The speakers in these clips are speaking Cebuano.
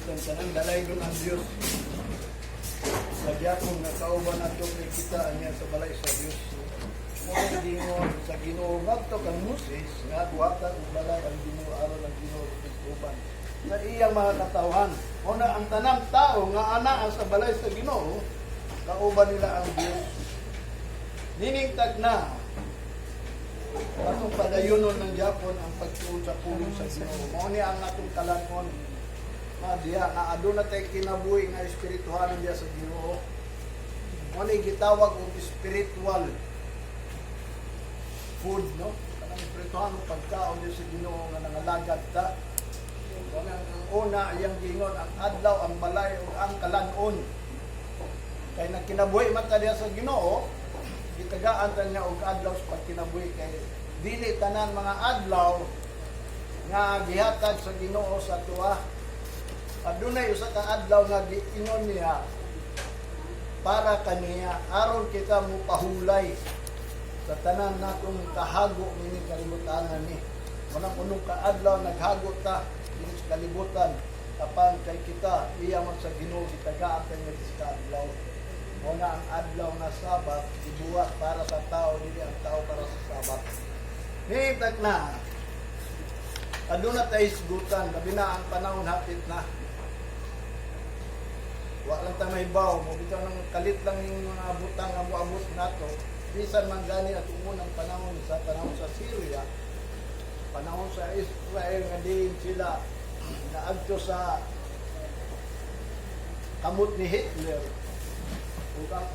Bisan tanan dalaygon ang Dios. Sa gyapon nga kauban nato kay kita niya sa balay sa Dios. Mao giingon sa Ginoo ngadto kang Moses nga buhatan og balay ang Ginoo aron ang Ginoo uban sa iyang mga katawhan. Mao na ang tanang tao nga anaa sa balay sa Ginoo, kauban nila ang Dios. Niningtag na atong padayonon ng Japon ang pagtuon sa pulong sa Ginoo. Mao ni ang atong kalan-on nga diha nga aduna tay kinabuhi nga espirituhanon diha sa Ginoo. Mao ni gitawag og spiritual food, no? Kanang espirituhanon pagkaon diha sa Ginoo nga nangalagad ta. Mao na ang una iyang giingon ang adlaw, ang balay ug ang kalan-on. Kay nagkinabuhi man ta diha sa Ginoo, gitagaan ta niya og adlaw sa pagkinabuhi kay dili tanan mga adlaw nga gihatag sa Ginoo sa tuwa. Adunay usa ka adlaw nga giingon niya para kaniya aron kita mopahulay sa tanan natong kahago nining kalibutan ni. Walang unong ka adlaw naghago ta dinhi sa kalibutan, apan kay kita iya man sa Ginoo, gitagaan ta niya sa adlaw. Mao na ang adlaw nga Sabat gibuhat para sa tao, dili ang tao para sa Sabat. Nitag na aduna tay hisgutan, labi na ang panahon hapit na. Wa lang ta mahibaw mo bitaw nang kalit lang yung mga butang nga moabot nato. Bisan man gani at unang panahon sa panahon sa Syria, panahon sa Israel nga diin sila naadto sa kamot ni Hitler ug ang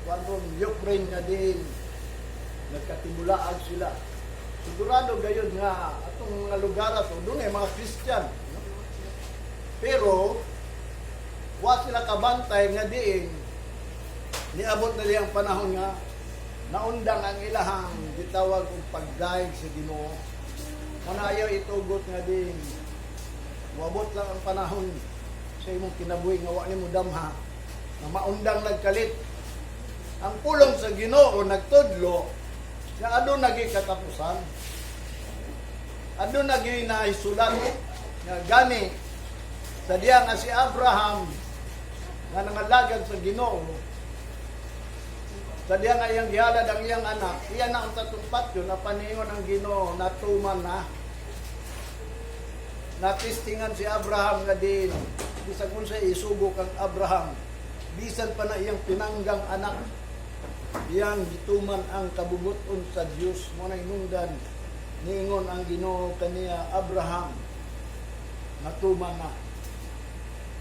kwan Ukraine nga diin nagkatibulaag sila. Sigurado gayud nga atong mga lugar ato dunay mga Christian, no? Pero wa sila kabantay nga diin niabot na ang panahon nga naundang ang ilahang gitawag og pag-guide sa Ginoo. Manayaw itugot nga diin moabot lang ang panahon sa imong kinabuhi nga wa nimo damha nga maundang nagkalit. Ang pulong sa Ginoo nagtudlo nga aduna gyud katapusan. Aduna gyud naisulat nga gani sa diya nga si Abraham nga nangalagad sa Ginoo, sa diya nga iyang gihalad ang iyang anak, iya na ang tatumpat yun, na paningon ang Ginoo, natuman na. Natistingan si Abraham nga din, bisan kung sa isugo kang Abraham, bisan pa na iyang pinanggang anak, iyang gituman ang kabubuton sa Dios. Mao na hinungdan niingon ang Ginoo kaniya, "Abraham, natuman na."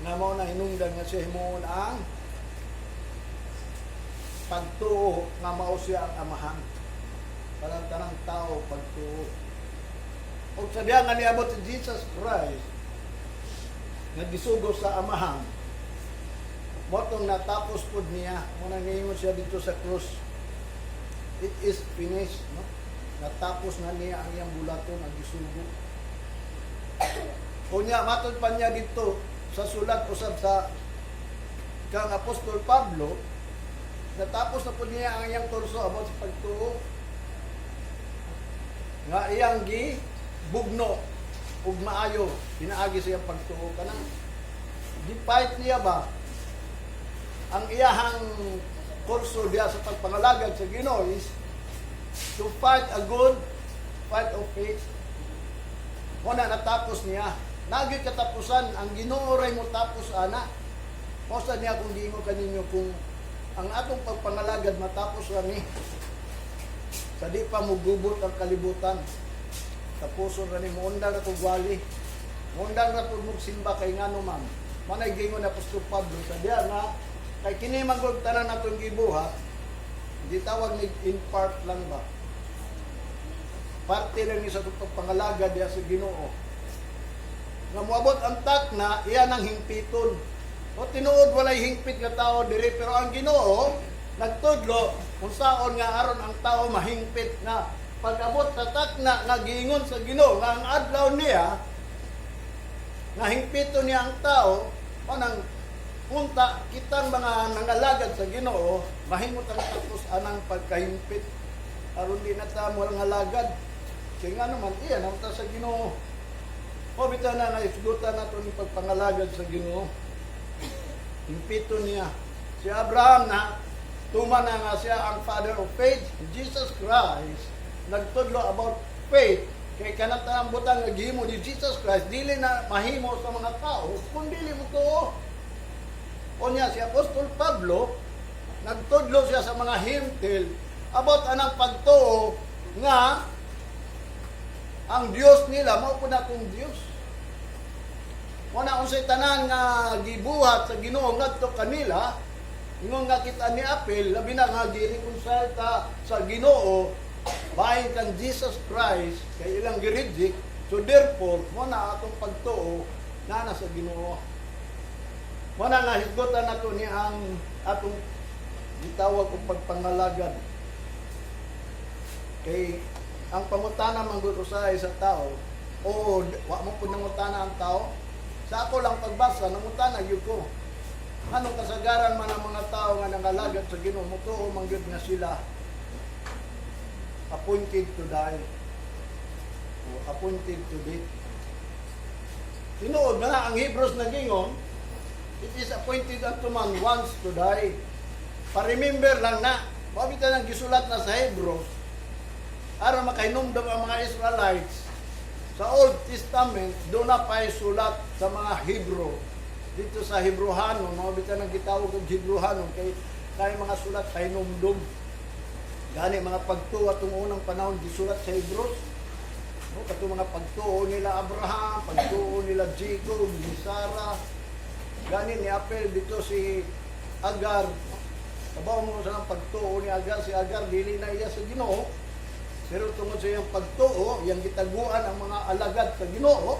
Nga mao na hinungdan nga siya himuon ang pagtuo nga mao siya ang amahan para tanang tao pagtuo. Ug sa diha nga niabot si Jesus Christ nga gisugo sa Amahan, mao tong natapos pud niya. Mao na niingon siya dito sa krus, "It is finished," no? Natapos na niya ang iyang bulaton ang gisugo. Unya matod pa niya dito sa sulat usab sa kang Apostol Pablo, natapos na po niya ang iyang kurso about sa pagtuo nga iyang gi bugno ug maayo pinaagi sa iyang pagtuo, kanang gi-fight niya ba ang iyahang kurso diya sa pagpangalagad sa Ginoo is to fight a good fight of faith. Mao na natapos niya. Nagi katapusan, ang Ginoo ray mo tapos ana. Mao sa niya kung giingon kaninyo kung ang atong pagpangalagad matapos ra ni sa di pa mugubot ang kalibutan. Tapuson ra ni, muundang ra kog wali. Muundang ra pud mong simba kay ngano man. Manay giingon ni Apostol Pablo sa diya nga kay kini man gud tanan natong gibuhat, gitawag ni in part lang ba. Parte lang ni sa atong pagpangalagad diya sa Ginoo. Nga moabot ang takna, iya nang hingpiton. O tinuod walay hingpit nga tao diri, pero ang Ginoo nagtudlo kung saon nga aron ang tao mahingpit nga pag-abot sa takna nga giingon sa Ginoo nga ang adlaw niya nga hingpiton niya ang tao. Panang unta kitang mga nangalagad sa Ginoo mahimot ang tapos anang pagkahimpit aron di na ta mo ngalagad kay nga naman iya na ta sa Ginoo. O bitaw na nga isgutan nato ni pagpangalagad sa Ginoo. Impito niya. Si Abraham na tuman na nga siya ang father of faith. Jesus Christ nagtudlo about faith kay kanang butang nga gihimo ni Jesus Christ dili na mahimo sa mga tao kung dili mo tuo. O niya si Apostol Pablo, nagtudlo siya sa mga Hentil about anang pagtuo nga ang Dios nila mao pud akong Dios. Wala unsay tanan nga gibuhat sa Ginoo ngadto kanila, ingon nga kita ni apil, labi na nga gi-reconcile ta sa Ginoo bahin kan Jesus Christ kay ilang gi-reject. So therefore, mo na atong pagtuo na sa Ginoo. Mo na nga hisgutan nato ni ang atong gitawag og pagpangalagad. Kay ang pangutana man gud usahay sa tao, o wa mo pud nangutana ang tao. Sa ako lang pagbasa, nangutana gyud ko. Anong kasagaran man ang mga tao nga nangalagad sa Ginoo, mutuo man gyud nga sila appointed to die o appointed to death. Tinuod na ang Hebrews nagingon, "It is appointed unto man once to die." Pa-remember lang na, mao bitaw nang gisulat na sa Hebrews, aron makahinumdom ang mga Israelites sa Old Testament, doon na pa'y sulat sa mga Hebrew. Dito sa Hebrohanon, mao bitaw nang gitawag og Hebrohanon, kay mga sulat pahinumdom. Gani mga pagtuo atong unang panahon gisulat sa Hebrews. No, katong mga pagtuo nila Abraham, pagtuo nila Jacob, ni Sarah. Gani ni apil dito si Agar. Kabaw mo sa pagtuo ni Agar, si Agar dili na iya sa Ginoo. Pero tungod sa iyang pagtuo, iyang gitaguan ang mga alagad sa Ginoo,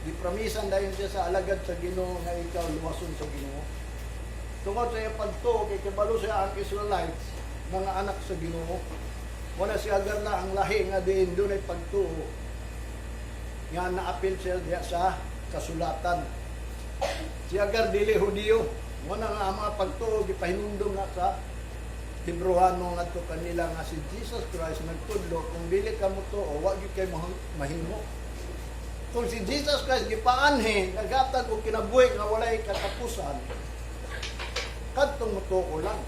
gipramisan dayon siya sa alagad sa Ginoo nga ikaw luwason sa Ginoo. Tungod sa iyang pagtuo kay kabalo siya ang Israelites, mga anak sa Ginoo. Wala si Agar na ang lahi nga diin dunay pagtuo nga naapil siya diha sa kasulatan. Si Agar dili Hudiyo. Wala nga ang mga pagtuo gipahinumdom na sa Hebrohano ngadto kanila nga si Jesus Christ nagtudlo kung dili ka motuo, wa gyud kay mahimo. Kung si Jesus Christ gipaanhi, naghatag og kinabuhi nga walay katapusan, kadtong motuo lang.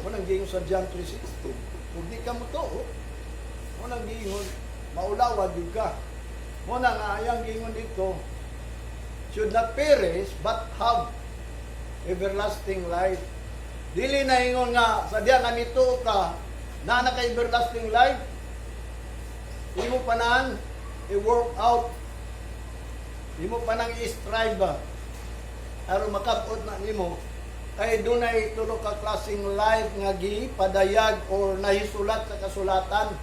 Unang giingon sa John 3:16, kung di ka motuo, unang giingon, maulawa gyud ka. Muna nga ayang giingon dito, should not perish but have everlasting life. Dili na ingon nga sa diya nga nituo ka na ka everlasting life. Imo pa nang i-work out. Imo pa nang i-strive ba aron makabot na nimo kay dunay tulo ka klaseng life nga gipadayag or nahisulat sa kasulatan.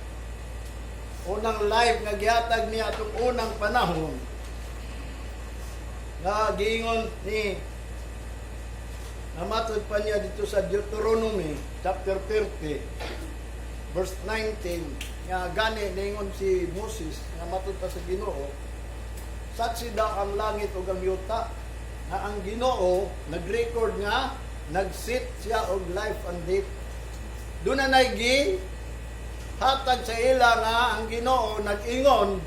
Unang life nga gihatag niya atong unang panahon nga giingon ni namatod pa niya dito sa Deuteronomy chapter 30 verse 19 nga gani ningon si Moses nga matud pa sa Ginoo, saksi daw ang langit ug ang yuta nga ang Ginoo nag-record nga nag-set siya og life and death. Doon na gi hatag sa ila nga ang Ginoo nag-ingon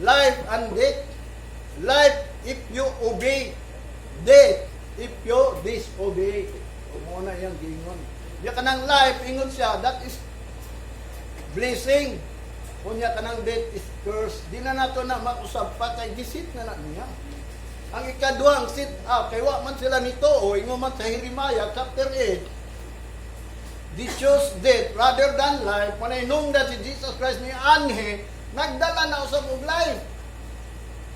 life and death, life if you obey, death if you disobey. Mao na iyang giingon. Ya kanang life, ingon siya, that is blessing. Unya kanang death is curse. Di na nato na mausab pa kay gi-set na na niya. Ang ikaduhang set up, kay wa man sila nito o ingon man sa Jeremiah chapter 8, they chose death rather than life. Panay nung si Jesus Christ ni anhi, nagdala na usab og life.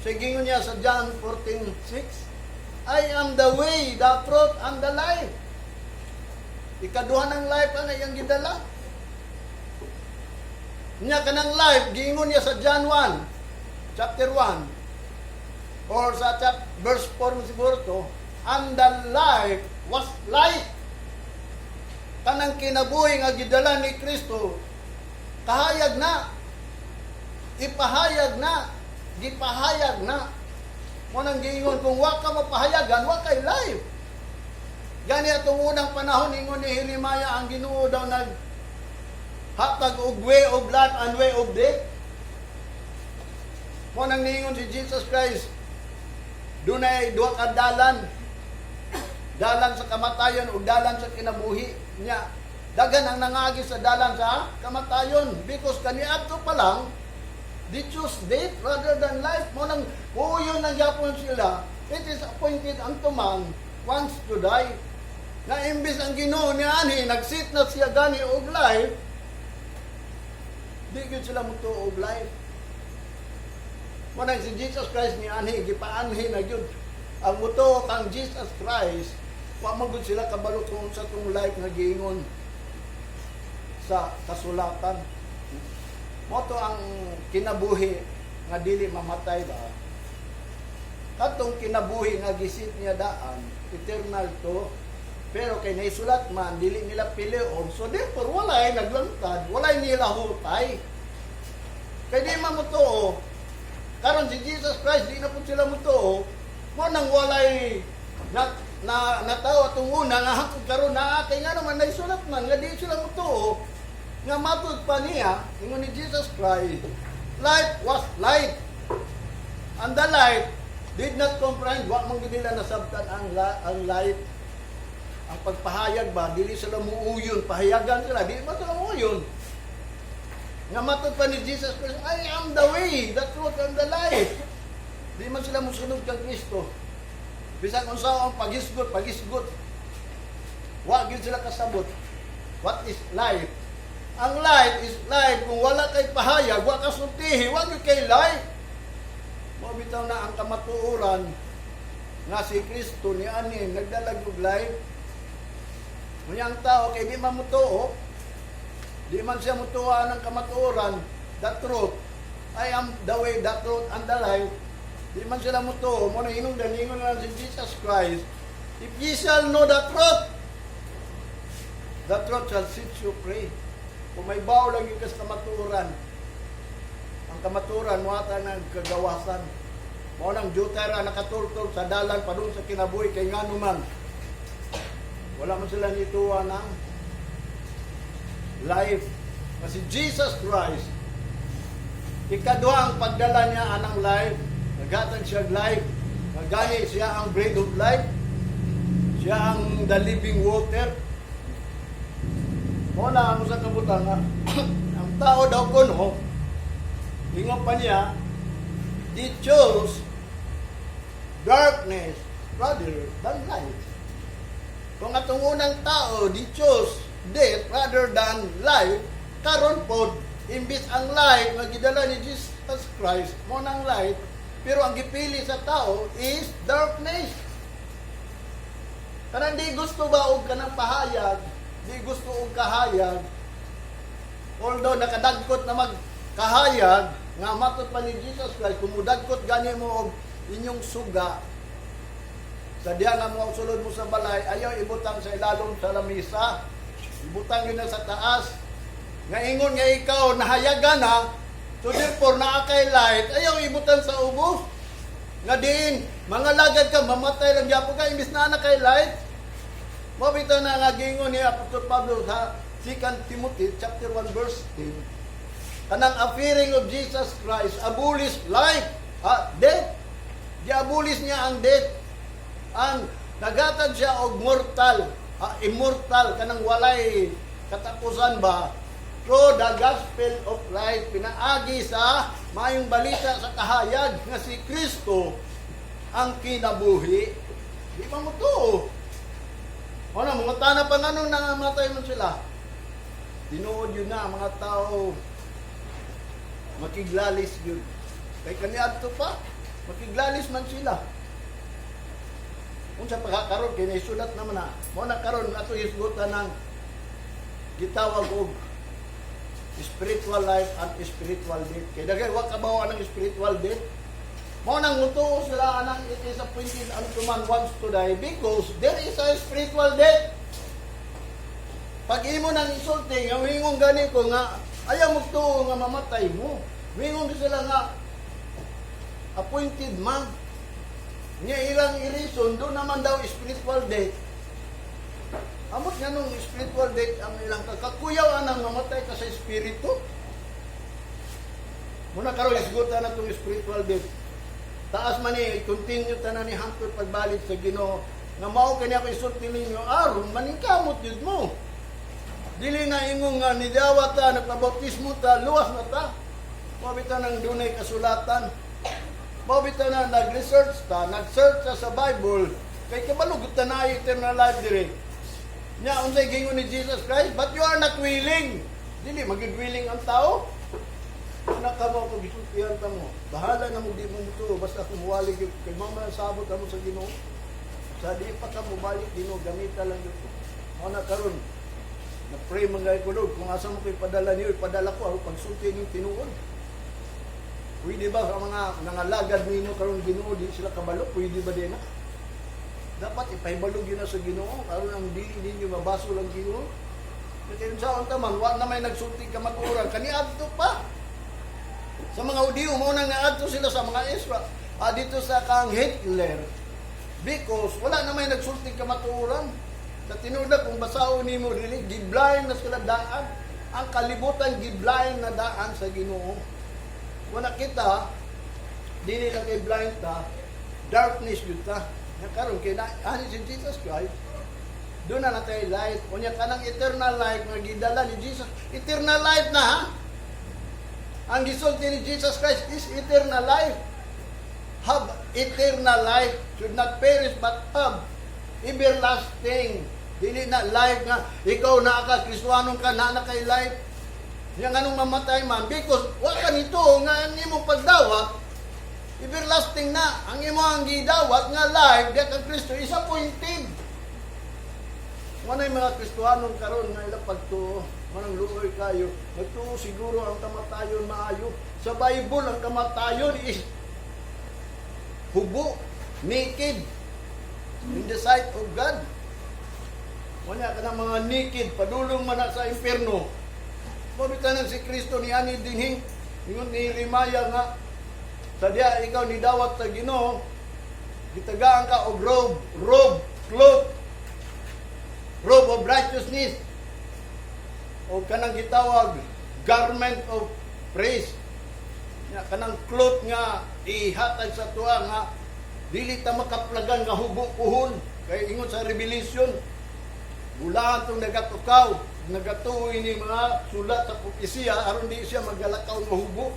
So gingon niya sa John 14:6, "I am the way, the truth, and the life." Ikaduha ng life ang iyang gidala. Nya kanang life, giingon niya sa John 1, chapter 1, or sa verse 4 mo siguro to, "And the life was light." Kanang kinabuhi nga gidala ni Kristo, kahayag na, ipahayag na, gipahayag na. Mo nang giingon kung wa ka mapahayagan, wa kay life. Gani atong unang panahon, ingon ni Jeremiah, ang Ginoo daw nag hatag og way of life and way of death. Mo nang niingon si Jesus Christ, dunay duha ka dalan. Dalan sa kamatayon o dalan sa kinabuhi niya. Daghan ang nangagi sa dalan sa kamatayon because kaniadto pa lang they choose death rather than life. Mo nang muuyon lang gyapon sila. It is appointed unto man once to die. Na imbis ang Ginoo ni anhi nag-set na siya gani og life, di gyud sila mutuo og life. Mo nang si Jesus Christ ni anhi gipaanhi na gyud ang mutuo kang Jesus Christ, wa man gud sila kabalo kung sa tong life nga giingon sa kasulatan. Mo to ang kinabuhi nga dili mamatay ba? Katong kinabuhi nga gi-set niya daan, eternal to. Pero kay naisulat man, dili nila pilion. So therefore, walay naglangtad, walay nila hutay. Kay di man mo. Karon si Jesus Christ, di na po sila mutuo. Mo nang walay na na natawo atong una nga hangtod karon naa kay nga naman naisulat man nga di sila mutuo nga matud pa niya. Ingon ni Jesus Christ, life was light and the light did not comprehend. Wa man gid nila nasabtan ang light, ang pagpahayag ba. Dili sila muuyon. Pahayagan sila, di ba sila muuyon nga matud pa ni Jesus Christ, "I am the way, the truth and the life." Di man sila musunod kang Kristo. Bisan unsa ang paghisgot paghisgot, wa gyud sila kasabot what is life. Ang life is life. Kung wala kay pahayag, wa ka sultihi, wa gyud kay life. Mo bitaw na ang kamatuoran nga si Kristo ni ani nagdalag og life. Unya ang tao kay di man mutuo, di man siya mutuo ng kamatuoran, the truth. "I am the way, the truth, and the life." Di man sila mutuo, mo na hinungdan, ingon na lang si Jesus Christ, "If ye shall know the truth shall set you free." Kung mahibaw lang gyud ka sa kamatuoran, ang kamatuoran muhatag ng kagawasan. Mao nang jutay ra nakatultol sa dalan padung sa kinabuhi kay ngano man wala man sila nituwa ng life. Kasi Jesus Christ, ikaduhang pagdala niya anang life, naghatag siya og life, gani siya ang bread of life, siya ang the living water. Mo na ang sa kabutang nga, ang tao daw kuno, ingon pa niya, they chose darkness rather than light. Kung atong unang tao, they chose death rather than life, karon pod, imbis ang life nga gidala ni Jesus Christ, mo nang light, pero ang gipili sa tao is darkness. Kanang di gusto ba og kanang pahayag, di gusto og kahayag, although nakadagkot na magkahayag, nga matud pa ni Jesus Christ, kung mudagkot gani mo og inyong suga, sa diya nga mo sulod mo sa balay, ayaw ibutang sa ilalom sa lamisa. Ibutang yun na sa taas. Nga ingon nga ikaw, nahayagan na, so therefore naa kay light, ayaw ibutang sa ubos. Nga diin, mga lagad ka, mamatay lang gyapon ka, imbis na kay light. Mo bitaw na nga gingon ni Apostol Pablo sa 2 Timothy chapter 1 verse 10. Kanang appearing of Jesus Christ abolish life, death. Gi-abolish niya ang death. Ang naghatag siya og mortal, immortal, kanang walay katapusan ba, through the gospel of light, pinaagi sa maayong balita sa kahayag nga si Kristo ang kinabuhi. Di ba mo to? Ano, mga tana pa nga nung nangamatay man sila. Tinuod yun na, mga tao, makiglalis yun. Kay kaniadto pa, makiglalis man sila. Kung sa pagkakaroon, kay naisulat naman na, mo na karon ato hisgutan ng gitawag og spiritual life and spiritual death. Kay daghay wa kabaw ng spiritual death. Mo nang mutuo sila anang it is appointed unto man once to die because there is a spiritual death. Pag imo nang isulti nga wingon gani ko nga ayaw mo tuo nga mamatay mo. Wingon sila nga appointed man. Nya ilang i-reason, doon naman daw spiritual death. Amot nga nung spiritual death ang ilang kakakuyaw anang mamatay ka sa espiritu. Muna karon isgutan na itong spiritual death. Taas man ni, continue tanan ni hangtod pagbalik sa Ginoo. Nga mao kani ako isulti ninyo aron maningkamot yun mo. Dili na imong nga nidawat ta, nagpabautismo ta, luwas na ta. Mao bitaw nang dunay kasulatan. Mao bitaw na nag-research ta, nag-search ta sa Bible, kay kabalo gud ta na eternal life dire. Nya unsay gingon ni Jesus Christ? "But you are not willing." Dili magid willing ang tao. Anak ka mo, kung gisultihan ta mo. Bahala na mo di mo mutuo, basta kung muwali gyud kay mama sabot mo sa Ginoo. Sa di pa ka mobalik Ginoo, gamita lang gyud ko. Mao na karon na pray man gay ko, Lord, kung asa mo ko ipadala niyo, ipadala ko aron pagsulti ning tinuod. Pwede ba sa mga nangalagad nimo karon Ginoo, di sila kabalo, pwede ba din na? Dapat ipahibalog yun na sa Ginoo aron ang dili ninyo mabaso lang Ginoo. Kaya sa unta man, wa na may nagsulti kamatuoran kaniadto pa. Sa mga Hudiyo mo nang naadto sila sa mga Israel. Ah, dito sa kang Hitler. Because wala na may nagsulti kamatuoran. Sa tinuod kung basaon nimo dili, giblind na sila daan. Ang kalibutan giblind na daan sa Ginoo. Wala kita, dili lang kay blind ta, darkness gyud ta. Nya karon kay na ani si Jesus Christ, doon na natay light. Unya kanang eternal life nga gidala ni Jesus. Eternal life na ha. Ang gisulti ni Jesus Christ is eternal life. Have eternal life, should not perish but have everlasting. Dili na life nga ikaw na ka Kristohanon ka na na kay life. Yang anong mamatay man because wa ka nito nga ang imong pagdawat everlasting na. Ang imo ang gidawat nga life diya kang Kristo is appointed. Manay mga Kristohanon karon nga ilang pagtuo, manang luoy kayo. Nagtuo siguro ang kamatayon maayo. Sa Bible, ang kamatayon is hubo, naked, in the sight of God. Wala ka ng mga naked, padulong man na sa impyerno. Mabitanan si Kristo ni ani dinhi, ingon ni Jeremiah nga, sa diya ikaw ni dawat sa Ginoo, gitagaan ka og robe, robe, cloth, robe of righteousness, o kanang gitawag garment of praise. Nga kanang cloth nga ihatag sa tuwa nga dili ta makaplagan nga hubo puhon kay ingon sa Revelation, bulahan tong nagatukaw, nagatuoy ni mga sulat sa propesiya aron di siya magalakaw nga hubo.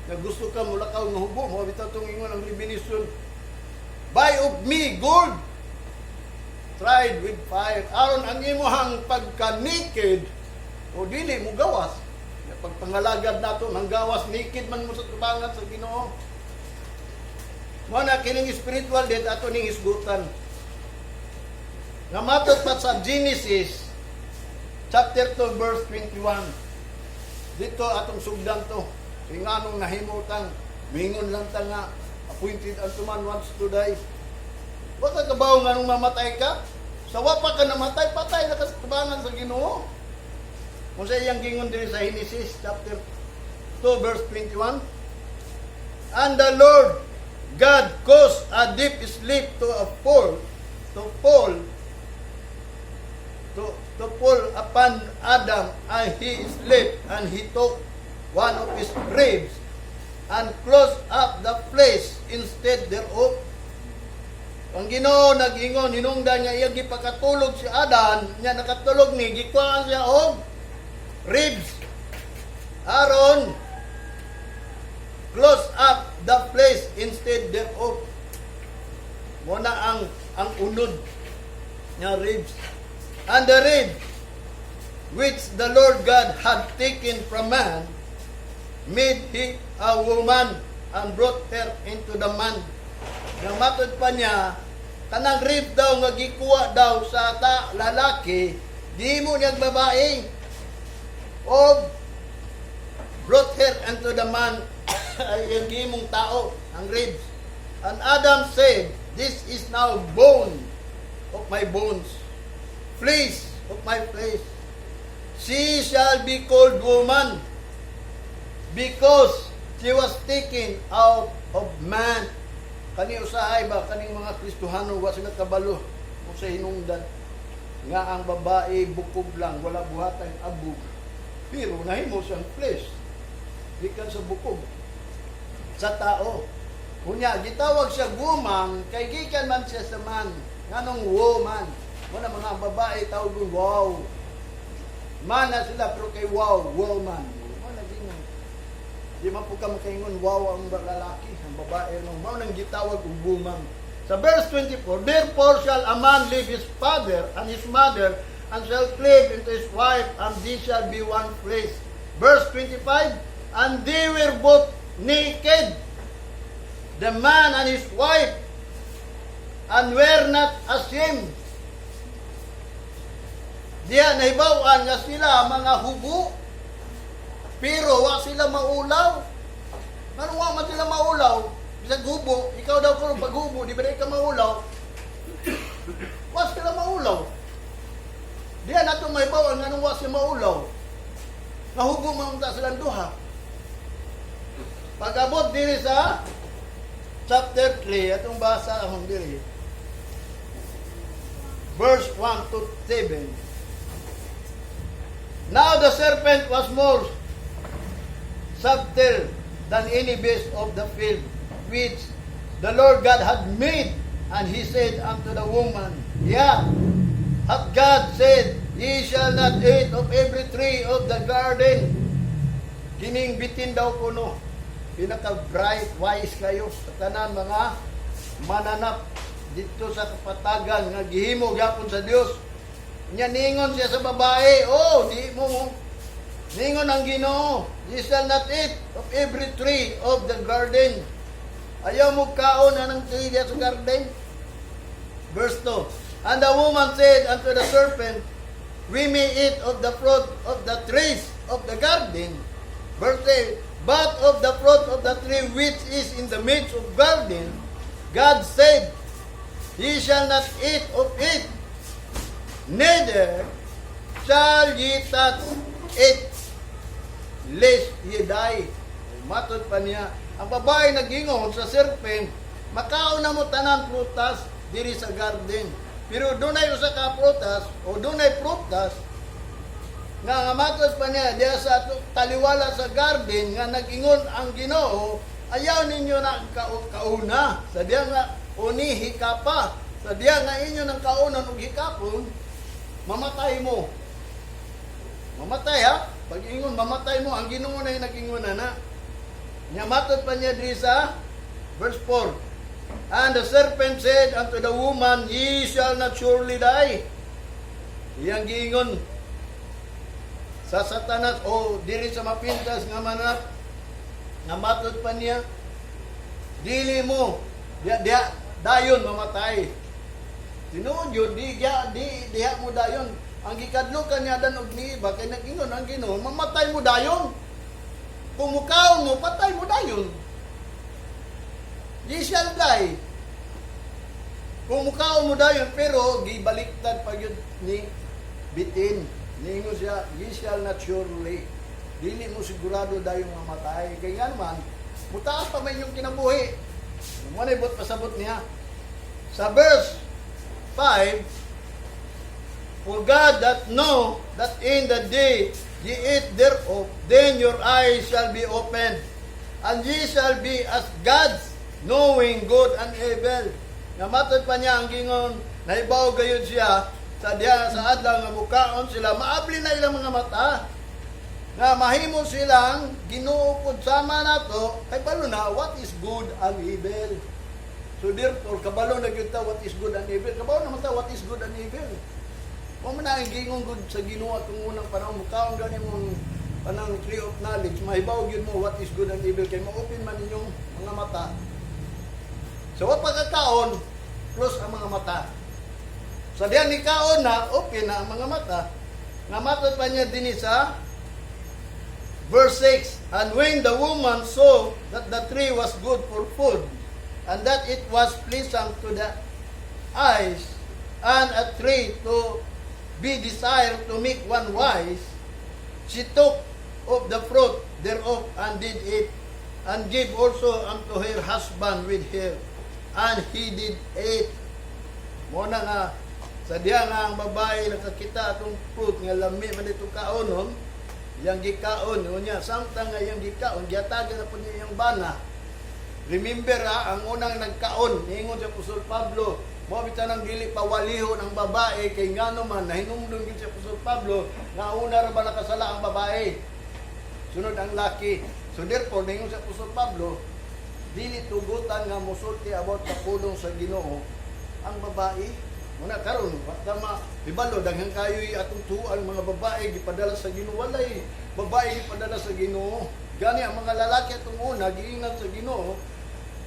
Nga gusto ka mulakaw nga hubo mo, bitaw tong ingon ang Revelation, "Buy of me gold tried with fire," aron ang imuhang pagka-naked o dili mo gawas. Pagpangalagad nato manggawas, naked man mo sa tubangan sa Ginoo. Mo na kining spiritual death ato ning hisgutan. Nga matod pa sa Genesis chapter 2 verse 21. Dito atong sugdan to. Kay nganong nahimutang mingon lang ta nga appointed unto man once to die. Wa ka kabaw nga nung mamatay ka? Sa wa pa ka namatay, patay na ka sa tubangan sa Ginoo. Kung sa iyang gingon diri sa Genesis chapter 2 verse 21, "And the Lord God caused a deep sleep to fall upon Adam, and he slept, and he took one of his ribs and closed up the place instead thereof." Ang Ginoo nag-ingon hinungdan nga iyang gipakatulog si Adan, nya nakatulog ni gikuhaan siya og ribs. Aron close up the place instead thereof. Mo na ang unod nga ribs. "And the rib which the Lord God had taken from man made he a woman and brought her into the man." Nga matod pa niya, kanang rib daw nga gikuha daw sa ta lalaki, di mo niyang babae. Og brought her unto the man ay ang gimong tao, ang ribs. "And Adam said, 'This is now bone of my bones, flesh of my flesh. She shall be called woman, because she was taken out of man.'" Kani usahay ba, kaning mga Kristohano, wa sila kabalo kung sa hinungdan nga ang babae bukog lang, wala buhatan abog. Pero nahimo siyang flesh gikan sa bukog. Sa tao. Unya, gitawag siya woman, kay gikan man siya sa man. Nganong woman? Muna mga babae tawag wow. Man na sila pero kay wow, woman. Mo na gingon. Di man po ka makaingon wow ang lalaki, ang babae mo. Mao nang gitawag og woman. Sa verse 24, "Therefore shall a man leave his father and his mother and shall cleave unto his wife, and they shall be one flesh." Verse 25, "And they were both naked, the man and his wife, and were not ashamed." Diya nahibaw-an nga sila mga hubo, pero wa sila maulaw. Ano, wa man sila maulaw? Bisag hubo, ikaw daw kung paghubo, di ba ka maulaw? Wa sila maulaw. Diya nato mahibaw-an nganong wa sila maulaw. Nahubo man unta silang duha. Pag-abot diri sa chapter 3, atong basa ahong diri. Verse 1 to 7. "Now the serpent was more subtle than any beast of the field which the Lord God had made. And he said unto the woman, 'Yea, hath God said, Ye shall not eat of every tree of the garden?'" Kining bitin daw kuno. Pinaka-bright, wise kayo sa tanan mga mananap dito sa kapatagan nga gihimo gyapon sa Dios. Nya ningon siya sa babae, "Oh, di mo ningon ang Ginoo, ye shall not eat of every tree of the garden. Ayaw mo kaon anang tree diya sa garden." Verse 2. "And the woman said unto the serpent, We may eat of the fruit of the trees of the garden. Verse 8. But of the fruit of the tree which is in the midst of garden, God said, Ye shall not eat of it, neither shall ye touch it, lest ye die." Matod pa niya, ang babae nagingon sa serpent, "Makaon na mo tanan prutas diri sa garden. Pero dunay usa ka prutas o dunay prutas nga matod pa niya diya sa taliwala sa garden nga nag-ingon ang Ginoo, ayaw ninyo na kauna. Sa diya nga uni hikapa. Sa diya nga inyo ng kaunon ug hikapon, mamatay mo." Mamatay ha? Pag ingon, mamatay mo, ang Ginoo na yung nag-ingon na na. Nya matod pa niya diri sa verse 4. "And the serpent said unto the woman, Ye shall not surely die." Iyang giingon sa Satanas o diri sa mapintas nga mananap nga matod pa niya, dili mo diya, diya dayon mamatay. Tinuod yun, di, di, di, diha mo dayon. Ang gikadlukan niya dan og ni Eva, kay nag-ingon ang Ginoo, mamatay mo dayon. Kung mukaon mo, patay mo dayon. Ye shall die. Kung mukaon mo dayon, pero gibaliktad pa yun ni bitin. Niingon siya, "Ye shall not surely." Dili mo sigurado dayon mamatay. Kaya nga naman, mutaas pa man yung kinabuhi. Mo na ibot pasabot niya. Sa verse 5, "For God doth know that in the day ye eat thereof, then your eyes shall be opened, and ye shall be as gods, knowing good and evil." Nga matod pa niya ang gingon, nahibaw gayud siya, sa diya sa adlaw nga mukaon sila, maabli na ilang mga mata. Nga mahimo silang Ginoo pod sama nato, kay balo na what is good and evil. So therefore, kabalo na gyud ta what is good and evil. Kabalo naman ta what is good and evil. Wa man na ang gingon gud sa Ginoo atong unang panahon, mukaon gani mong panang tree of knowledge, mahibaw gyud mo what is good and evil kay ma-open man inyong mga mata. So wa pagkakaon, close ang mga mata. Sa diyan ni kaon na, open na ang mga mata. Nga matod pa niya dinhi sa verse 6, "And when the woman saw that the tree was good for food, and that it was pleasant to the eyes, and a tree to be desired to make one wise, she took of the fruit thereof and did eat, and gave also unto her husband with her, and he did eat." Mo na nga, sa diya nga ang babae nakakita atong fruit nga lami man ito kaonon, iyang gikaon, unya, samtang nga iyang gikaon, gihatagan na po niya iyang bana. Remember ha, ang unang nagkaon, niingon si Apostol Pablo, mao bitaw nang dili pawalihon ang babae kay ngano man nahinumdum gyud si Apostol Pablo nga una ra ba nakasala ang babae. Sunod ang laki. So therefore, niingon si Apostol Pablo, dili tugutan nga musulti about sa pulong sa Ginoo ang babae. Muna karon, wa ta ma ibalo, daghan kayo atong tuan mga babae gipadala sa Ginoo. Walay babae gipadala sa Ginoo. Gani ang mga lalaki atong una giingan sa Ginoo,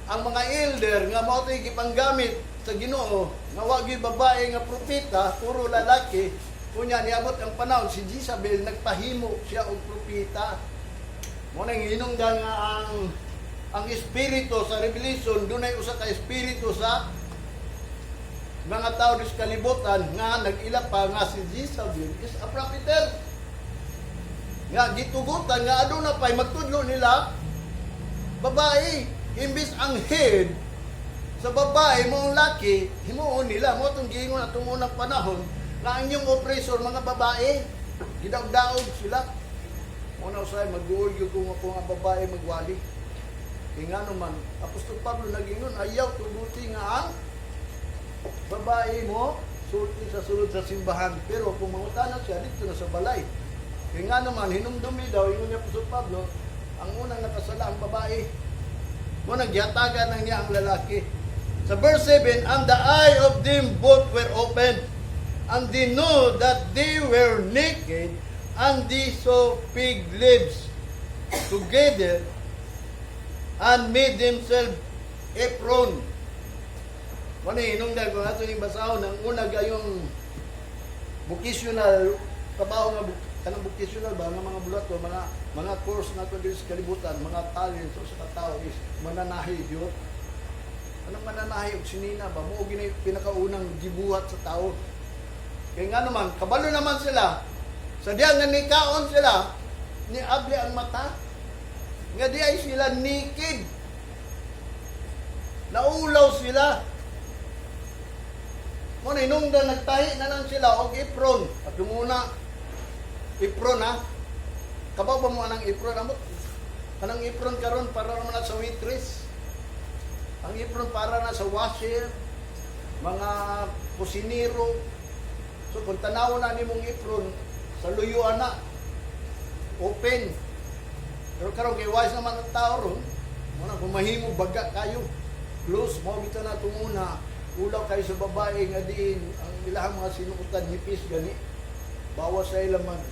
ang mga elder nga mao to'y gipanggamit sa Ginoo nga wa gyud babae nga propeta, puro lalaki. Unya niabot ang panahon, si Jezebel nagpahimo siya og propeta. Mo nang hinungdan nga ang espiritu sa Revelation, dunay usa ka espiritu sa mga tao sa kalibutan nga nag-ila pa nga si Jezebel is a prophet. Nga gitugutan nga aduna pa'y magtudlo nila babae, imbis ang head sa babae mo ang laki, himuon nila mo itong giingon atong unang panahon nga ang inyong oppressor mga babae, gidaog-daog sila. Mo na usay mag-uol gyud kung ako nga babae magwali. Kay ngano man, Apostol Pablo nagingon, ayaw tuguti nga ang babae mo sulti sa sulod sa simbahan. Pero kung mangutana siya, dito na sa balay. Kay nga naman, hinumdumi daw, ingon niya Apostol Pablo, ang unang nakasala ang babae. Mo nang gihatagan na niya ang lalaki. Sa verse 7, "And the eye of them both were opened, and they knew that they were naked, and they sewed fig leaves together, and made themselves apron." Muna hinungdan kung ato ning basahon, ang una gayong vocational trabaho nga kanang vocational ba nga mga bulato, mga course nato diri sa kalibutan, mga talents sa katao is mananahi gyud. Anong mananahi og sinina ba mo gini pinakaunang gibuhat sa tao. Kay nga naman kabalo naman sila sa diya nga nikaon sila, ni abli ang mata nga di ay sila naked. Naulaw sila. Mo na hinungdan nagtahi na lang sila og apron. At yung una, apron ha. Kabaw ba mo anang apron? Amot, kanang apron karon para naman na sa waitress. Ang apron para na sa washer, mga kusinero. So kung tanaw na nimong apron, sa luyuan na, open. Pero karon kay wise naman ang tao ron, mo na kung mahimo baga kayo. Close mo bitaw na tunguna, ulaw kayo sa babae nga diin ang ilahang mga sinuotan nipis gani. Bawas sa ila mag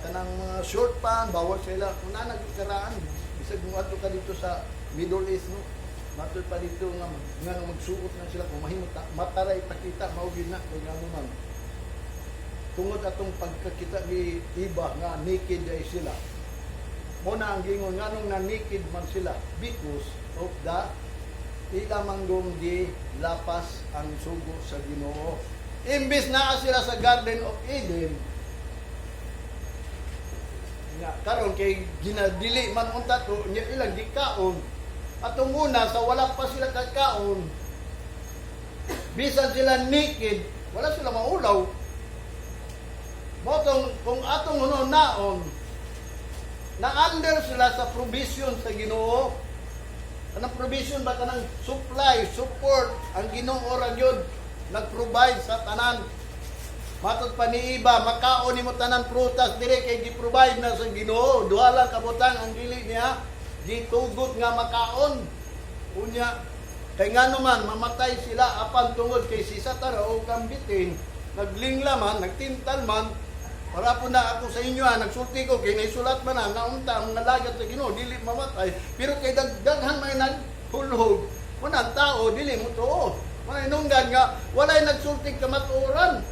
kanang mga short pan, bawal sa ila. Kung na nagkaraan, bisag mo ka dito sa Middle East, no? Matod pa dito nga magsuot na sila kung mahimo ta, matara ipakita mao gyud na kay ngano man. Tungod atong pagkakita ni iba nga naked ay sila. Mo na ang gingon, nganong na naked man sila? Because of the ila manggong gi lapas ang sugo sa Ginoo. Imbis naa sila sa Garden of Eden, nga karon kay ginadili man unta to nya ilang gikaon. Atong una sa wala pa sila kakaon, bisan sila naked, wala sila maulaw. Mo tong kung atong naon na under sila sa provision sa Ginoo. Kanang provision ba, kanang supply, support, ang Ginoo ra gyud nag-provide sa tanan. Matod pa ni iba, makaon nimo tanan prutas dire kay gi-provide na sa Ginoo. Duha lang ka butang ang dili niya gitugot nga makaon. Unya kay ngano man mamatay sila, apan tungod kay si Satana o kambitin, naglingla man, nagtintal man, para po na ako sa inyo ha, nagsulti ko, kay naisulat man na, naunta ang nalagat sa Ginoo, dili mamatay. Pero kay daghan may naghulhog, muna ang tao, dili mo tuo. Muna inunggan nga, walay nagsulti kamatuoran.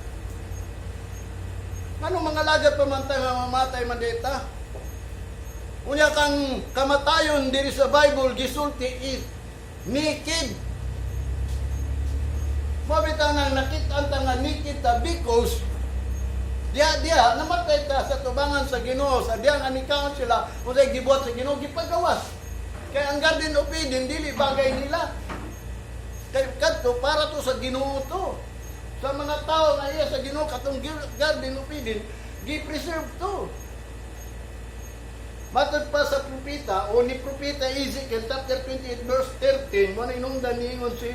Ano mga lagat pa man tayo nga mamatay man dita? Unya kang kamatayon diri sa Bible gisulti is naked. Mabitaw nang nakita ta nga naked ta because diya diya namatay ta sa tubangan sa Ginoo sa diya nga nikaon sila, unsay gibuhat sa Ginoo, gipagawas. Kay ang Garden of Eden dili bagay nila. Kay kadto para to sa Ginoo to. Sa mga tao nga iya sa Ginoo katong Garden of Eden gi-preserve to. Matod pa sa propeta o ni Propeta Ezekiel chapter 28 verse 13, mo na inungdan niingon si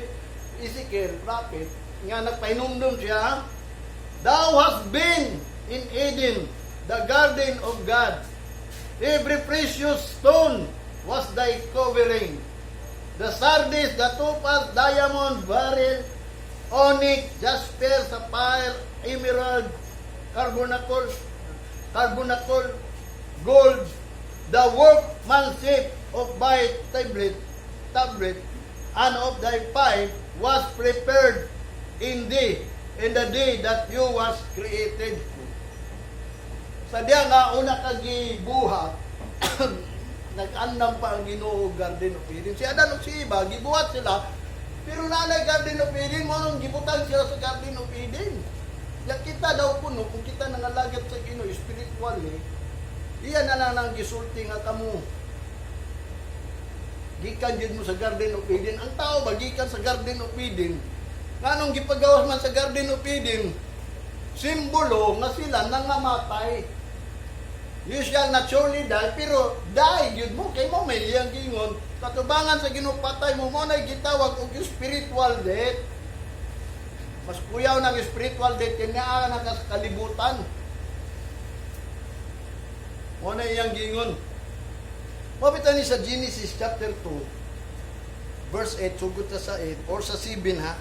Ezekiel prophet nga nagpahinumdum siya, "Thou hast been in Eden, the garden of God. Every precious stone was thy covering. The sardis, the topaz, diamond, beryl, onyx, jasper, sapphire, emerald, carbuncle, gold, the workmanship of thy tabret, and of thy pipe was prepared in thee in the day that you was created." Sa diya nga una ka gibuhat, nag-andam pa ang Ginoo Garden of Eden. Si Adan ug si Eva, gibuhat sila, pero nanay Garden of Eden, mo nung gibutang sila sa Garden of Eden. Ya kita daw kuno, kung kita nangalagad sa Ginoo spiritually, iya na lang ang gisulti nga kamo. Gikan jud mo sa Garden of Eden. Ang tao ba gikan sa Garden of Eden? Nganong gipagawas man sa Garden of Eden? Simbolo nga sila nangamatay. "You shall not surely die," pero die gyud mo kay mo may iyang gingon katubangan sa Ginoo, patay mo. Mo na gitawag og spiritual death. Mas kuyaw ng spiritual death kay naa na ka sa kalibutan. Mo na iyang gingon. Mabita ni sa Genesis chapter 2 verse 8, sugod ta sa 8 or sa 7 ha.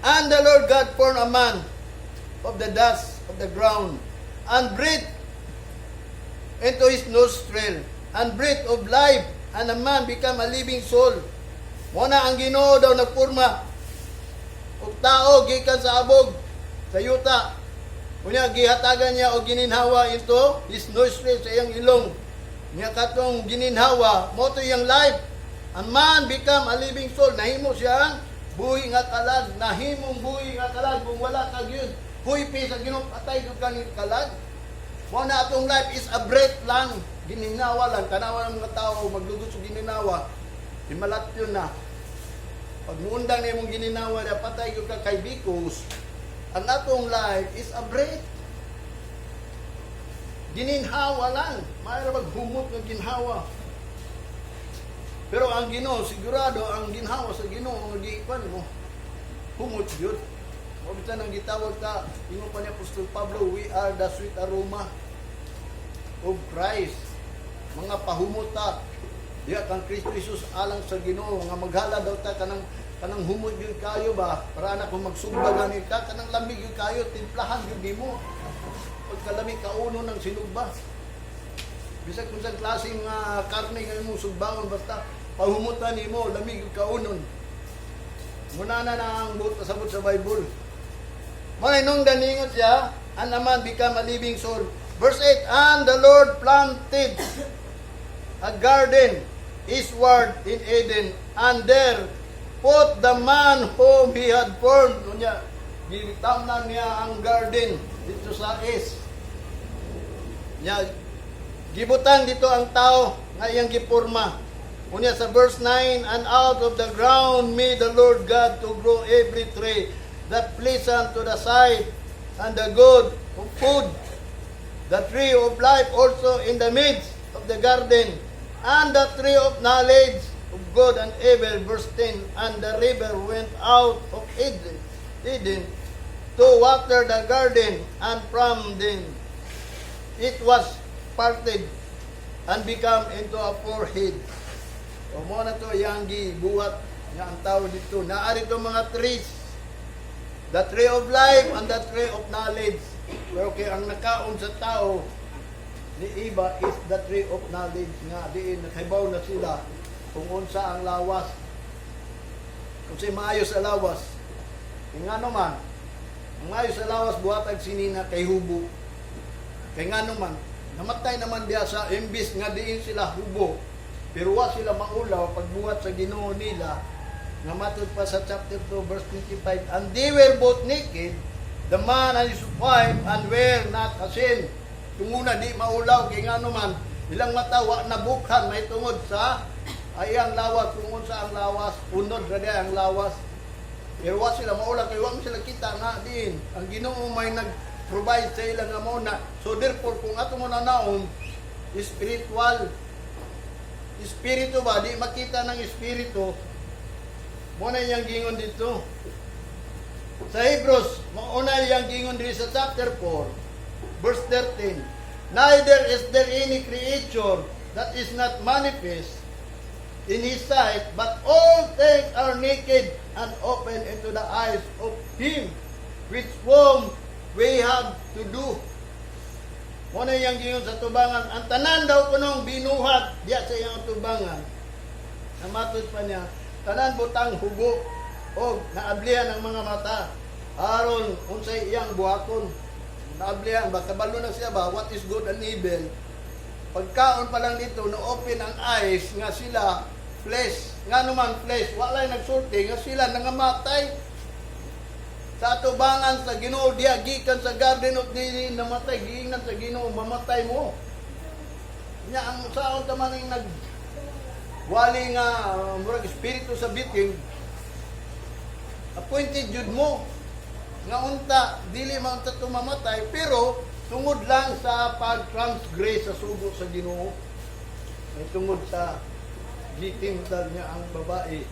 "And the Lord God formed a man of the dust of the ground and breathed into his nostril and breath of life, and a man become a living soul." Mo na ang Ginoo daw nagporma og tao gikan sa abog sa yuta. Unya gihatagan niya og gininhawa into his nostril, sa iyang ilong. Nya katong gininhawa mo to iyang life. And man become a living soul. Nahimo siyang buhi nga kalag, nahimong buhi nga kalag. Kung wala ka gyud huypi sa Ginoo, patay gyud ka ni kalag. Mo na atong life is a breath lang, gininhawa lang. Tanawa ng mga tao maglugot sa gininhawa, himalat yun na. Pag muundang na imong gininhawa na, patay gyud ka kay because ang atong life is a breath. Gininhawa lang. Mayroon maghumot ng ginhawa. Pero ang Ginoo, sigurado ang ginhawa sa Ginoo nga giikwan mo. Humot gyud. Mo bitan ang gitawag ta, ingon pa ni Apostol Pablo, we are the sweet aroma of Christ. Mga pahumot ta. Diya kang Kristo Jesus alang sa Ginoo nga maghala daw ta kanang humot gyud kayo ba, para na kung magsugba gani ka, kanang lamig gyud kayo, timplahan gyud nimo pagkalami kauno ng sinugba. Bisag kung saan klaseng karne nga imong sugbaon, basta pahumutan nimo, lamig gyud kaunon. Muna na na ang buot pasabot sa Bible. Mo nung daningot siya, and a man become a living soul. Verse 8, "And the Lord planted a garden eastward in Eden, and there put the man whom he had formed." Unya, gitamnan niya ang garden dito sa east. Nya, gibutang dito ang tao nga iyang gipurma. Unya sa verse 9, "And out of the ground made the Lord God to grow every tree that pleasant to the sight and the good of food, the tree of life also in the midst of the garden, and the tree of knowledge of good and evil." Verse 10, "And the river went out of Eden to water the garden, and from then it was parted and become into a four head." O mo na to yang gibuhat nga ang tao dito. Naa dito mga trees. The tree of life and the tree of knowledge. Pero kay ang nakaon sa tao ni Eva is the tree of knowledge nga diin nakahibaw na sila kung unsa ang lawas. Kung say maayo sa lawas. Kay ngano man, ang maayo sa lawas buhatag sinina kay hubo. Kay ngano man, namatay naman diya sa imbis nga diin sila hubo. Pero wa sila maulaw pagbuhat sa Ginoo nila nga matud pa sa chapter 2 verse 25, "And they were both naked, the man and his wife, and were not ashamed." Kung una di maulaw kay ngano man, ilang mata wa nabukhan may tungod sa ayang lawas. Kung unsa ang lawas, unod ra diay ang lawas. Pero wa sila maulaw kay wa man sila kita nga diin ang Ginoo may nag-provide sa ilang nga mao na. So therefore, kung ato mo na naon Spiritual. Espiritu ba? Di makita ng espiritu. Mao na iyang gingon dito. Sa Hebrews, mao na iyang gingon dito sa chapter 4, verse 13. "Neither is there any creature that is not manifest in His sight, but all things are naked and open into the eyes of Him with whom we have to do." Mao na iyang gingon sa tubangan, ang tanan daw kunong binuhat diya sa iyang tubangan. Namatod pa niya, tanan butang hugo og naablihan ang mga mata aron unsay iyang buhaton. Naablihan ba, kabalo na siya ba what is good and evil. Pagkaon pa lang dito, na open ang eyes nga sila flesh. Nga naman flesh, walay nagsulti nga sila nangamatay sa atubangan sa Ginoo diya gikan sa Garden of Eden. Namatay, giingnan sa Ginoo, "Mamatay mo." Nya ang saon ta man ning nag wali nga murag espiritu sa bitin, appointed jud mo nga unta dili man ta tumamatay, pero tungod lang sa pag-transgress sa sugo sa Ginoo, ay tungod sa gitintal niya ang babae,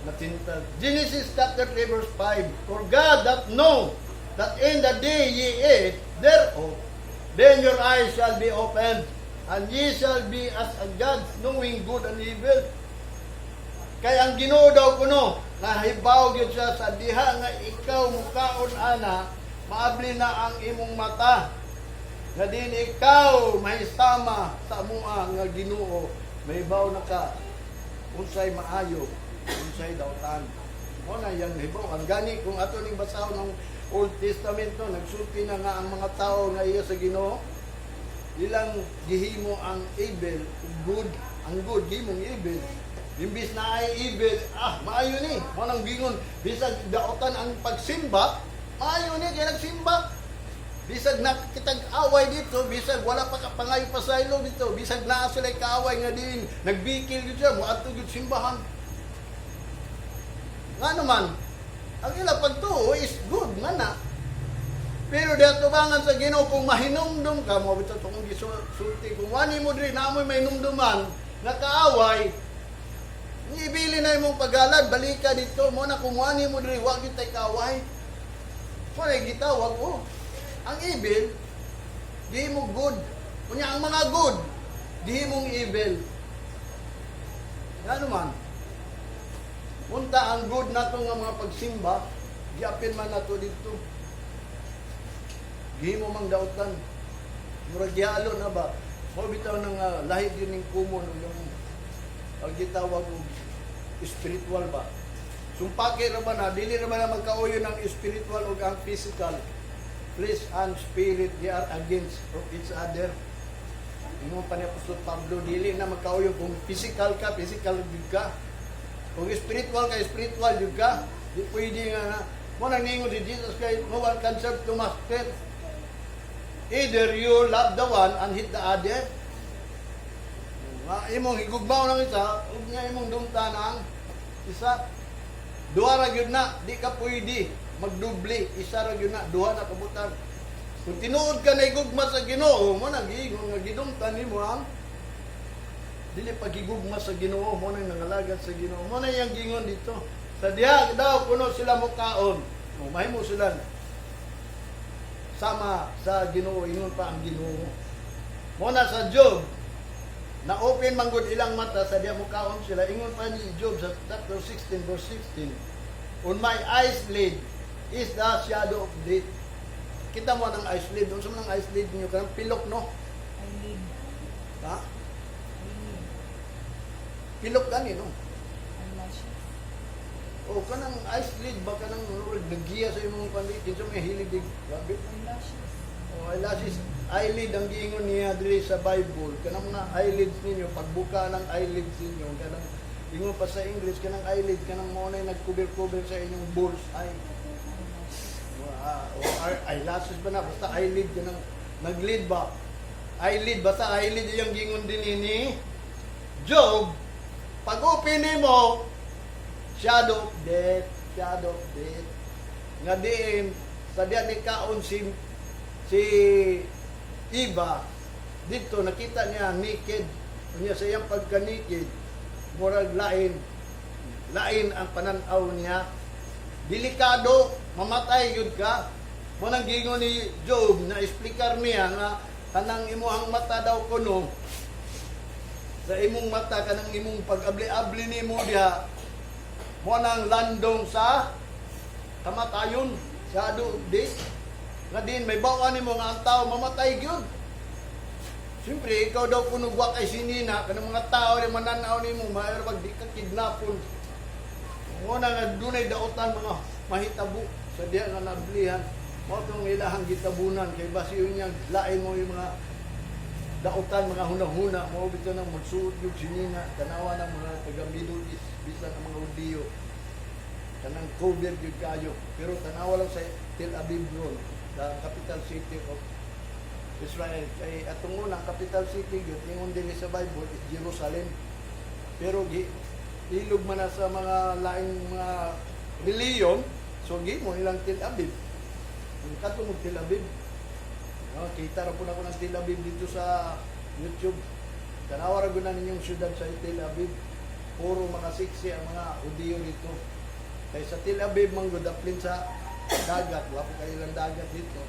natintal. Genesis chapter 3 verse 5: "For God doth know that in the day ye eat thereof, then your eyes shall be opened, and ye shall be as a gods, knowing good and evil." Kay ang Ginoo daw kuno, nahibaw gyud siya sa diha nga ikaw mukaon ana, maabli na ang imong mata. Nga din ikaw mahisama sa amoa nga Ginoo, mahibaw na ka unsay maayo, unsay dautan. Mao na yang hibaw. Ang gani kung ato ning basahon ng Old Testament no, nagsulti na nga ang mga tao nga iya sa Ginoo, ilang gihimo ang evil ug good, ang good gihimong evil. Imbis na ay evil, ah, maayo ni. Mao nang gingon, bisag daotan ang pagsimba, maayo ni kay nagsimba. Bisag nakitag away dito, bisag wala pa ka pangayo pasaylo dito, bisag naa sila kaaway nga din nagbikil gyud siya, moadto gyud simbahan. Nga naman, ang ila pagtuo is good man na. Pero di atubangan sa Ginoo, kung mahinumdum ka mo bitaw kung gisulti, kung wani mo diri na amoy mahinumduman nga kaaway, ibili na imong paghalad, balika dito mo na. Kung wani mo diri, wa gyud tay kaaway. Mo na gitawag oh. Ang evil di mo good. Unya ang mga good di mong evil. Nga naman, unta ang good nato nga mga pagsimba, giapil man nato dito. Gihimo mang dautan. Murag gihalo na ba? Mo bitaw nang lahi din ning common yung ang gitawag og spiritual ba. Sumpake ra ba na, dili ra ba na magkauyo ng spiritual ug ang physical. Flesh and spirit, they are against of each other. Ingon pa ni Apostol Pablo, dili na magkauyo. Kung physical ka, physical gyud ka. Kung spiritual ka, spiritual gyud ka. Di pwede nga na. Mo nang ningon si Jesus Christ, "No one can serve two master." Either you love the one and hate the other. Nga imong higugmaw ng isa, ug nga imong dumtan ang isa. Duha ra gyud na, di ka pwede magdubli, isa ra gyud na, duha na kabutan. Kung tinuod ka na higugma sa Ginoo, mo na giingon nga gidumtan nimo ang dili pagigugma sa Ginoo, mo nang nangalagad sa Ginoo. Mo na iyang gingon dito. Sa diha daw kuno sila mukaon. O mahimo sila sama sa Ginoo, ingon pa ang Ginoo. Mo na sa Job, na open manggod ilang mata sa diha mukaon sila. Ingon pa ni Job sa chapter 16 verse 16, "On my eyes lid is the shadow of death." Kita mo ang eyes lid. Unsa man ang eyes lid niyo? Kanang pilok, no? Eyelid. Ha? Eyelid. Pilok gani, no? Eyelashes. O kanang eyes lid ba, kanang murag nagiya sa imong pandi, kinsa may hilig dig grabe. Eyelashes. O eyelashes, eyelid ang giingon niya diri sa Bible. Kanang mga eyelids ninyo, pagbuka ng eyelids ninyo, kanang ingon pa sa English, kanang eyelid, kanang mo na nagkuber-kuber sa inyong bull's eye. Eyelashes. O eyelashes ba na? Basta eyelid, kanang naglid ba? Eyelid, basta eyelid iyang gingon din ni Job. Pag open mo, shadow of death, shadow of death. Nga diin, sa diyan ni kaon si Eva, Dito nakita niya naked. Unya sa iyang pagka-naked, murag lain lain ang pananaw niya. Delikado, mamatay yun ka. Mao nang giingon ni Job na explicar niya nga kanang imuhang mata daw kuno, sa imong mata, kanang imong pag-abli-abli nimo diha, mo nang landong sa kamatayon, shadow of death, nga din may bawa nimo nga ang tao mamatay gyud. Siyempre, ikaw daw kuno wa kay sinina, kanang mga tao rin mananaw nimo, maayo pag di ka kidnapon. Muna nga dunay daotan mga mahitabo sa diya nga nablihan. Mao tong ilahang gitabunan kay basiyon niya lain mo yung mga daotan, mga hunahuna. Mao bitaw nang magsuot yung sinina, tanawa ng mga taga Middle East, bisan ang mga Hudiyo. Kanang cover gyud kayo. Pero tanawa lang sa Tel Aviv ron, the capital city of Israel. Kay atong unang capital city gyud ingon dinhi sa Bible is Jerusalem. Pero gi ilog man na sa mga laing mga reliyon, so gimo nilang Tel Aviv. Ang katong Tel Aviv. No, kita ra po na ko ng Tel Aviv dito sa YouTube. Tanawa ra gud na ninyong syudad sa Tel Aviv. Puro mga siksi ang mga Hudiyo dito. Kay sa Tel Aviv man gud aplin sa dagat, wa po kayo ilang dagat dito.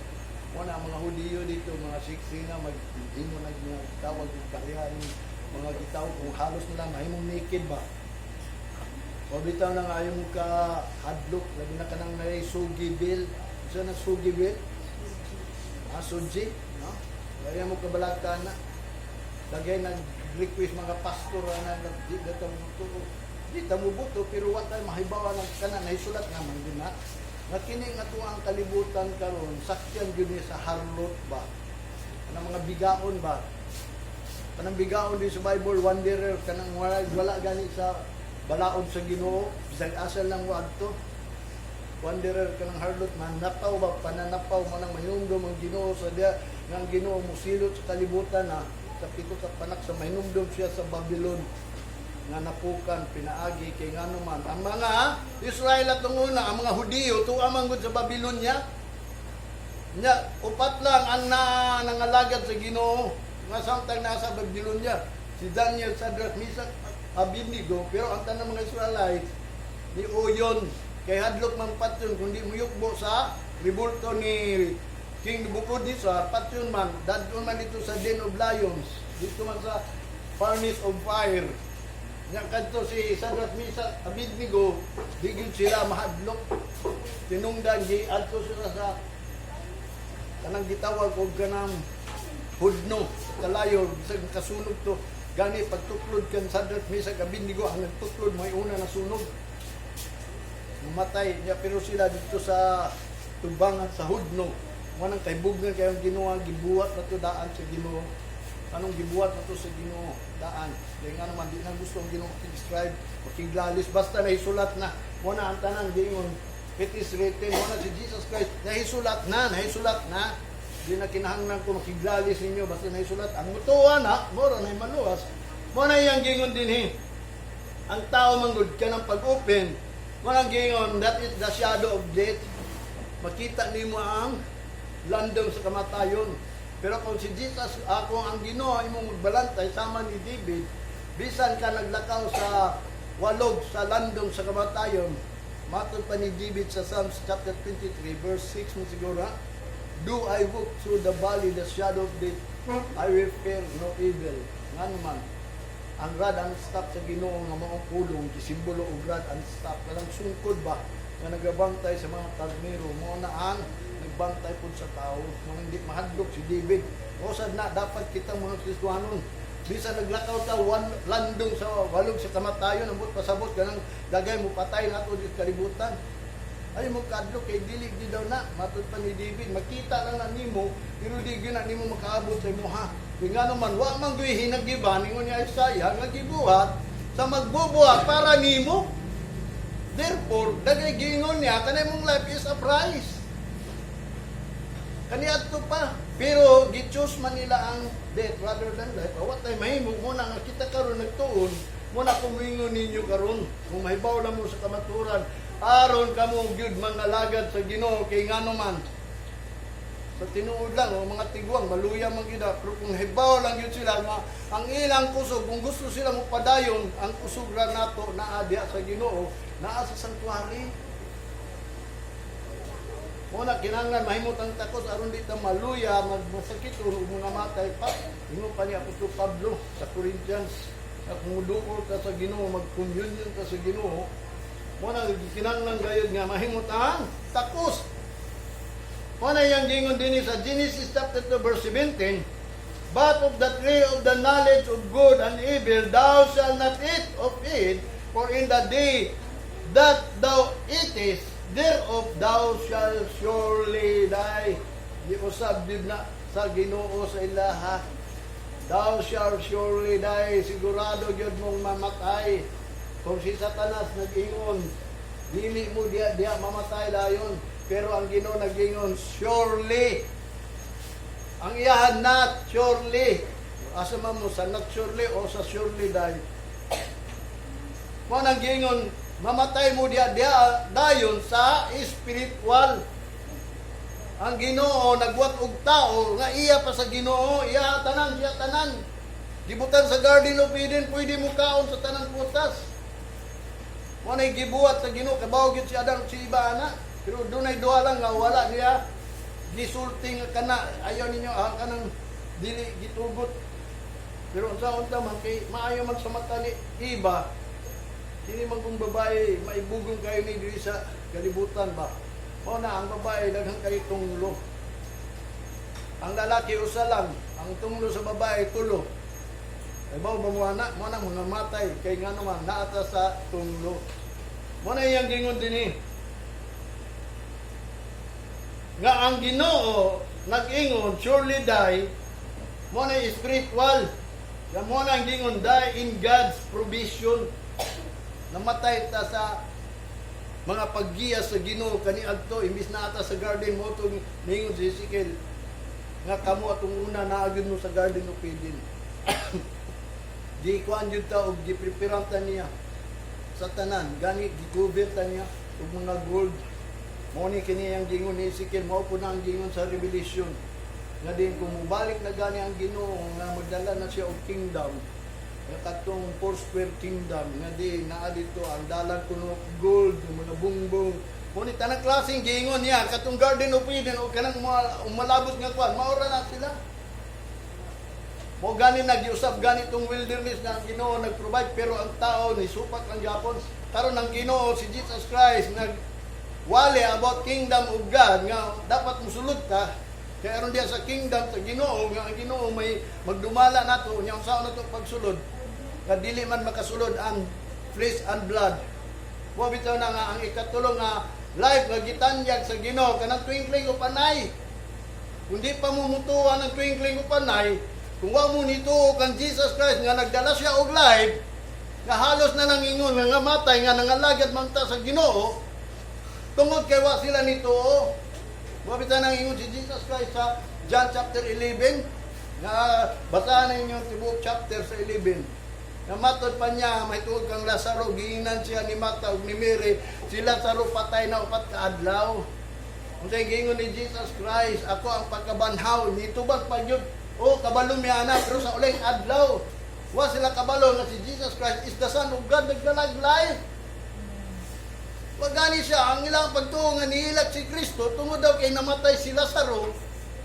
Mo na ang mga Hudiyo dito, mga siksi na maghimo na mga tawag og karihan, mga gitaw kung halos nila mahimong naked ba. O bitaw na nga ayaw mo ka hadlok, labi na kanang naay sugi bill. Isa na sugi bill? Ah, suji, no? Ayaw mo kabalaka na. Lagay nag-request mga pastor na di na ta mo. Di ta mo buto, pero wa tayo mahibawa ng kana nahisulat naman din na. Nga kini nga tuwa ang kalibutan karon, sakyan gyud ni sa harlot ba. Kanang mga bigaon ba. Kanang bigaon din sa Bible, wanderer, kanang wala, wala gani sa balaod sa Ginoo, bisag asal lang wadto. Wanderer, kanang harlot, manapaw ba, pananapaw man ang mahinumdum ang Ginoo sa diya nga ang Ginoo musilot sa kalibutan na sa pito ka panak sa mahinumdum siya sa Babylon nga napukan pinaagi kay ngano man ang mga Israel at una, ang mga Hudiyo tuwa man gud sa Babylonia. Nya upat lang ang na, nangalagad sa Ginoo nga samtang nasa Babylonia, si Daniel, Shadrach, Meshach, Abednego. Pero ang tanang mga Israelite ni Uyon kay hadlok man patyon kundi muyukbo sa rebulto ni King Nebuchadnezzar, patyon man, dadon man dito sa den of lions, dito man sa furnace of fire. Nya kadto si Shadrach, Meshach, Abednego, di gyud sila mahadlok. Tinungdan gi adto sila sa kanang gitawag og kanang hudno kalayo, bisag kasunog to. Gani pagtuklod kan Shadrach, Meshach, Abednego, ang nagtuklod may una na sunog, mamatay niya. Pero sila dito sa tubangan sa hudno, mo nang kaybugnan kayong Ginoo, gibuhat na to daan sa Ginoo. Anong gibuhat na to sa Ginoo daan, kaya nga naman di na gusto ang Ginoo makig-strive, makiglalis, basta nahisulat na. Mo na ang tanan giingon, "It is written." Mo na si Jesus Christ, nahisulat na, nahisulat na. Di na kinahanglan ko makiglalis ninyo, basta nahisulat. Ang mutuwa na moro na maluwas. Mo na iyang giingon dinhi, ang tao manggod ka ng pag-open, walang gingon, that is the shadow of death. Makita nimo ang landong sa kamatayon. Pero kung si Jesus, ako ang Ginoo, imong magbalantay, sama ni David, bisan ka naglakaw sa walog sa landong sa kamatayon, matod pa ni David sa Psalms chapter 23, verse 6 mo siguro, ha? "Do I walk through the valley, the shadow of death, I will fear no evil." Nga naman, ang rod and staff sa Ginoo nga maong pulong gisimbolo og rod and staff, kanang sungkod ba nga nagabantay sa mga karnero. Mo na ang nagbantay pud sa tao, mo nang di mahadlok si David. O sad na dapat kitang mga Kristohanon, bisan naglakaw ta wan, landong sa walog sa kamatayon, ambot pasabot kanang dagay mo patay nato di kalibutan, ay mo kadlok kay dili di daw na. Matod pa ni David, makita lang na nimo pero di gyud na nimo makaabot sa imuha. Kay ngano man, wa man gyud hinagiban, ingon ni Isaiah, nga gibuhat sa magbubuhat para nimo. Therefore, dagay giingon niya, kanay mong life is a price. Kaniadto pa. Pero gi-choose man nila ang death rather than life. Wa tay mahimo. Mo na nga kita karon nagtuon, mo na kumingon ninyo karon. Kung mahibaw lang mo sa kamaturan, aron kamo gyud mangalagad sa Ginoo kay ngano man. Sa tinuod lang, o mga tigwang, maluya man gyud, pero kung hibaw lang yun sila nga ang ilang kusog, kung gusto sila mo padayon, ang kusog ra nato naa diha sa Ginoo, naa sa sanctuary. Mo na kinahanglan mahimot ang takos aron di ta maluya, magmasakit o mga matay pa. Ingon pa ni Apostol Pablo sa Corinthians na kung muduol ka sa Ginoo, mag-communion ka sa Ginoo, mo na kinahanglan gayud nga mahimot ang takos. Mo na iyang gingon dinhi sa Genesis chapter 2 verse 17, "But of the tree of the knowledge of good and evil thou shalt not eat of it, for in the day that thou eatest thereof thou shalt surely die." Giusab gyud na sa Ginoo sa ilaha. "Thou shalt surely die." Sigurado gyud mong mamatay. Kung si Satanas nag-ingon, "Dili mo diha diha mamatay dayon." Pero ang Ginoo nag-ingon, "Surely." Ang iyahan, not surely. Asa man mo, sa not surely o sa surely die? Mo nang giingon, mamatay mo diha diha dayon sa spiritual. Ang Ginoo nagbuhat og tao nga iya pa sa Ginoo, iya tanan, siya tanan. Gibutan sa Garden of Eden, pwede mo kaon sa tanang prutas. Mo na gibuhat sa Ginoo, kabaw gyud si Adan ug si Eva ana. Pero dunay duha lang nga wala niya gisulti nga kana ayaw ninyo ang kanang dili gitugot. Pero unsa unta man kay maayo man sa mata ni Eva, kini man kung babae maibugong kayo ni diri sa kalibutan ba. Mao na ang babae daghan kay tunglo. Ang lalaki usa lang, ang tunglo sa babae tulo. Ay ba mo ana, mo na mga matay kay ngano man naata sa tunglo. Mo na iyang gingon dinhi nga ang Ginoo nag-ingon, "Surely die," mo na spiritual. Nga mo na ang gingon, die in God's provision. Namatay ta sa mga paggiya sa Ginoo kaniadto imbis na ata sa garden mo tong ningon si Ezekiel nga kamo atong una naa gyud mo sa Garden of Eden. Di kuan jud ta og gipreparan ta niya sa tanan, gani gi-cover ta niya og mga gold. Mo ni kini ang gingon ni Ezekiel, mao po na ang gingon sa Revelation nga din kung mobalik na gani ang Ginoo nga magdala na siya og kingdom, nga katong four square kingdom nga di naa dito ang dalan kuno gold, mga bungbong. Mo ni tanang klaseng giingon niya katong Garden of Eden o kanang mga umalabot nga kwan, maura na sila. Mo gani nagyusab gani tong wilderness nga ang Ginoo nag-provide, pero ang tao ni supak ang Japon. Karon ang Ginoo si Jesus Christ nag wali about kingdom of God nga dapat musulod ta kay aron diya sa kingdom sa Ginoo nga ang Ginoo may magdumala nato nya unsaon nato pagsulod nga dili man makasulod ang flesh and blood. Mo bitaw na nga ang ikatulo nga life nga gitanyag sa Ginoo kanang twinkling of an eye. Kung di pa mo mutuwa ng twinkling of an eye, kung wa mo nituo kang Jesus Christ nga nagdala siya og life, nga halos na lang ingon nga nga matay nga nangalagad man ta sa Ginoo, tungod kay wa sila nituo. Mo bitaw nang ingon si Jesus Christ sa John chapter 11, nga basahan ninyo ang tibuok chapter sa 11. Nga matod pa niya, may tuod kang Lazaro, giingnan siya ni Martha ug ni Mary, si Lazaro patay na 4 ka adlaw. Unsay giingon ni Jesus Christ? "Ako ang pagkabanhaw," nitubag pa gyud. O kabalo mi ana, pero sa uling adlaw. Wa sila kabalo nga si Jesus Christ is the Son of God, nagdalag life. Wa gani siya ang ilang pagtuo nga nihilak si Kristo tungod daw kay namatay si Lazaro.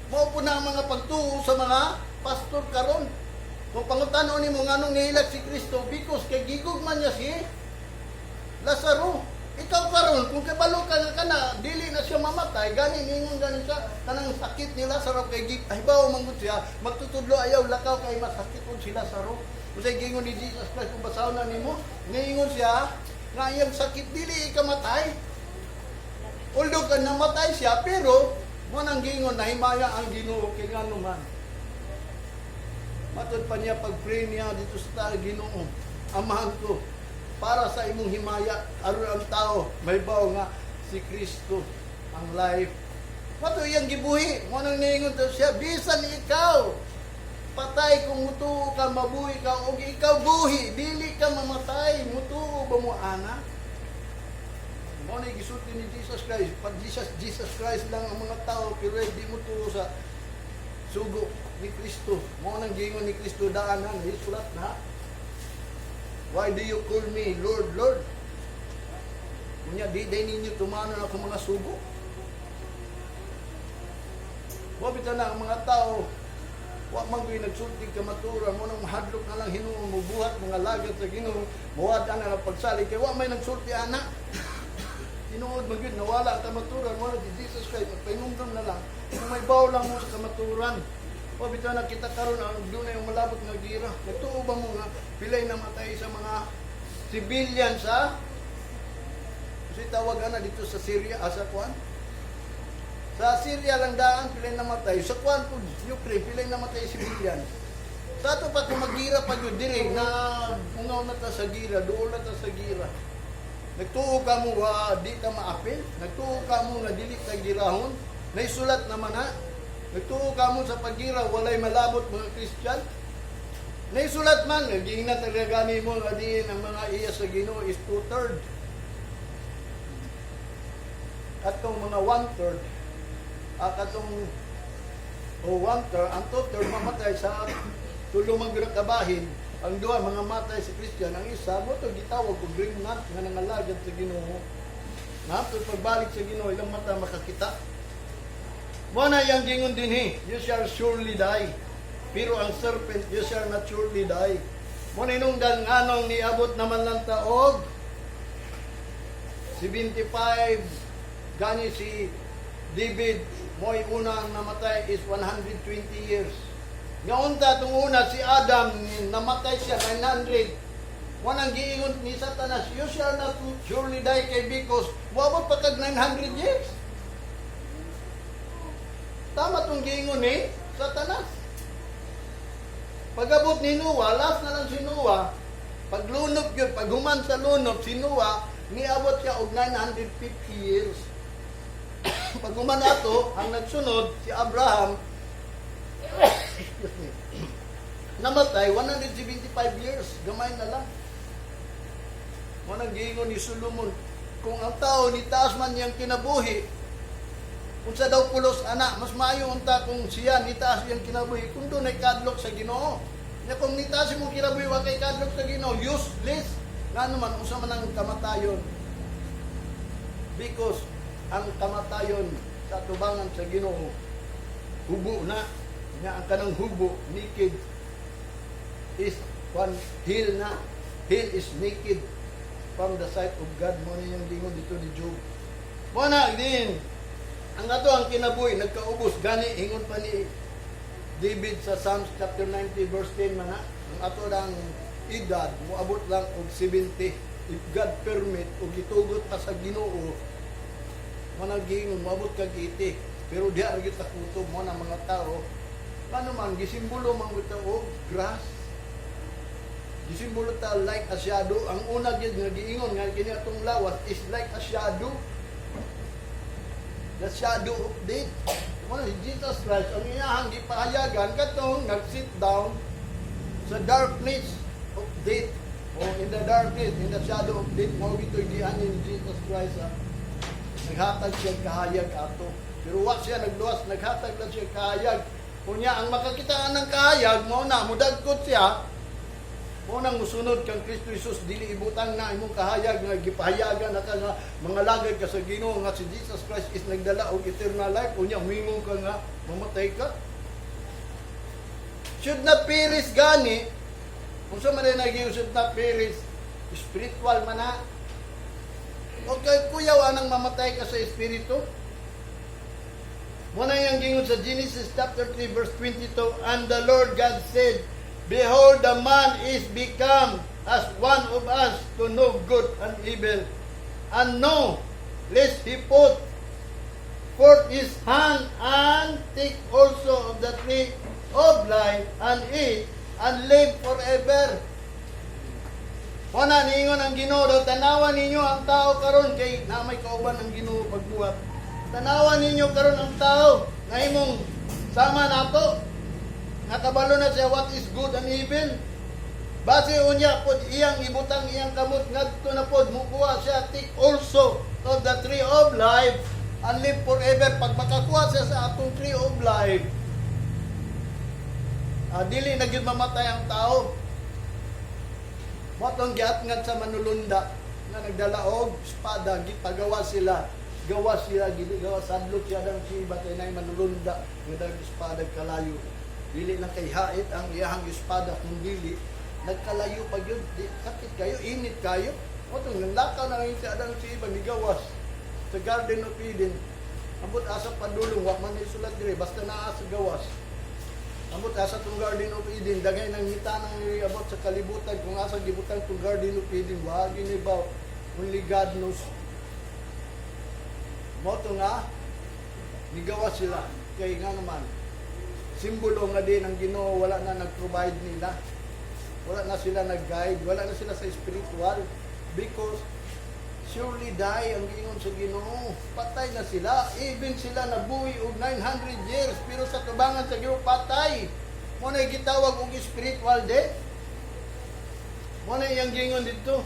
Mao po na ang mga pagtuo sa mga pastor karon. Kung pangutano nimo nganong nihilak si Kristo, because kay gigugma niya si Lazaro. Ikaw karon kung kabalo ka nga kana dili na siya mamatay, gani ningon gani siya kanang sakit ni Lazaro kay ahibaw man gud siya magtutudlo, ayaw lakaw kay masakit og si Lazaro. Unsay gingon ni Jesus Christ kung basahon na nimo? Ningon siya nga iyang sakit dili ikamatay. Although kan namatay siya, pero mo nang gingon nahimaya ang Ginoo kay ngano man. Matod pa niya pag-pray niya dito sa Ginoo, "Amahan ko, para sa imong himaya, aron ang tao may baw nga si Kristo ang life." Mato iyang gibuhi, mo nang niingon to siya, bisan ikaw patay, kung mutuo ka mabuhi ka, og ikaw buhi dili ka mamatay. Mutuo ba mo ana? Mo Mao na gisulti ni Jesus Christ. Pag Jesus, Jesus Christ lang ang mga tao, pero di mo tuo sa sugo ni Kristo. Mao nang giingon ni Kristo daanan, isulat na. "Why do you call me Lord, Lord? Unya, di diay ninyo tumanon ako mga sugo?" Wa bitaw na ang mga tao, wa man ko'y nagsulti kamaturan, mao nang mahadlok na lang hinuon mo buhat mga lagad sa Ginoo, muwad na ang pagsalig kay wa may nagsulti ana. Tinuod man gyud nawala ang kamaturan, mo na si Jesus Christ magpahinumdum na lang kung may baw lang mo sa kamaturan. Wa bitaw na kita karon ang dunay yung malabot nga gira. Nagtuo ba mo nga pilay namatay sa mga civilian sa kasi tawag ana dito sa Syria, asa kuan? Sa Syria lang daan pilay namatay. Sa kuan po, Ukraine, pilay namatay civilian. Sa ato pa kung magira pa gyud diri na ungaw na ta sa gira, duol na ta sa gira. Nagtuo ka mo wa di ka maapil? Nagtuo ka mo nga dili ka girahon? Naisulat naman na. Nagtuo ka mo sa paggira walay malabot mga Christian? Naisulat man, giingnan talaga gani mo nga diin ang mga iya sa Ginoo is two-third. Katong mga one-third, katong o one-third, ang two-third mamatay sa tulo man gyud kabahin, ang duha mga matay si Christian, ang isa mao to gitawag og remnant nga nangalagad sa Ginoo. Nato pagbalik sa Ginoo, ilang mata makakita. Mo na yang gingon dinhi, "You shall surely die." Pero ang serpent, "You shall not surely die." Mo na inungdan nganong niabot naman lang taog 75 gani si David, mo'y unang namatay is 120 years. Nga unta tong una si Adam, namatay siya 900. Wanang giingon ni Satanas, "You shall not surely die," kay because moabot pa kag 900 years. Tama tong giingon ni Satanas. Pagabot ni Noah, last na lang si Noah, paglunop yun, paghuman sa lunop, si Noah, niabot siya og 950 years. Paghuman ato, ang nagsunod, si Abraham, excuse me, namatay 175 years, gamay na lang. Mo nang giingon ni Solomon, kung ang tao ni taas man niyang kinabuhi, unsa daw pulos ana, mas maayo unta kung siya ni taas iyang kinabuhi, kung dunay kadlok sa Ginoo. Nya kung ni taas imong kinabuhi, wa kay kadlok sa Ginoo, useless. Ngano man, unsa man ang kamatayon? Because ang kamatayon sa tubangan sa Ginoo, hubo na. Nya ang kanang hubo, naked, is one hell na. Hell is naked from the sight of God. Mo na yung lingon dito ni Job. Mo na din, ang ato ang kinabuhi, nagkaubos, gani, ingon pa ni David sa Psalms chapter 90 verse 10 man na, ang ato lang edad, moabot lang og 70. If God permit, og gitugot pa sa Ginoo, managing moabot kag 80. Pero diha ra gyud ta kutob mo na mga tao. Paano man, gisimbolo man gyud ta og grass. Gisimbolo ta like a shadow. Ang una gyud nga giingon nga kini atong lawas is like a shadow. The shadow of death. Mo si Jesus Christ ang iyahang gipahayagan katong nag-sit down sa darkness of death o in the darkness, in the shadow of death, mao gito'y gianhi ni Jesus Christ. Naghatag siya kahayag ato. Pero wa siya nagluwas, naghatag lang siya kahayag. Unya ang makakita ng kahayag mao na mudagkot siya. Mao nang musunod kang Kristo Jesus, dili ibutang na imong kahayag nga gipahayagan na ka nga mga lagad ka sa Ginoo nga si Jesus Christ is nagdala og eternal life, unya mingon ka nga mamatay ka. Should not perish gani. Unsa man rin naging should not perish? Spiritual man na. Okay, kuyaw anang mamatay ka sa espiritu. Muna yung gingon sa Genesis chapter 3 verse 22, "And the Lord God said, Behold, the man is become as one of us to know good and evil. And now, lest he put forth his hand and take also of the tree of life and eat and live forever." Wala niingon ang Ginoo daw, tanawan ninyo ang tao karon kay na may kauban ang Ginoo pagbuhat. Tanawan ninyo karon ang tao na imong sama nato. Nakabalo na siya what is good and evil. Base unya pod iyang ibutang iyang kamot ngadto na pod mukuha siya, take also of the of life and live forever. Pag makakuha siya sa atong tree of life, dili na gyud mamatay ang tao. Mao tong giatngat sa manulunda nga nagdala og espada, gipagawa sila. Gawa sila, gili gawa sadlok siya dang si Eva kay nay manulunda nga dag espada kalayo. Dili lang kay hait ang iyahang espada, kung dili nagkalayo pa gyud, di, sakit kayo, init kayo. Mao tong nanglakaw na ngayon si Adam si Eva migawas sa Garden of Eden. Ambot asa padulong, wa man isulat diri, basta naa sa gawas. Ambot asa tong Garden of Eden, daghay nang ngita nang abot sa kalibutan kung asa gibutan tong Garden of Eden, wa gini ba, only God knows. Mao to nga nigawas sila kay nga naman simbolo nga din ang Ginoo wala na nag-provide nila. Wala na sila nag-guide, wala na sila sa spiritual because surely die ang giingon sa Ginoo. Patay na sila. Even sila nabuhi og 900 years pero sa tubangan sa Ginoo patay. Mao na gitawag og spiritual death. Mao na iyang giingon dito.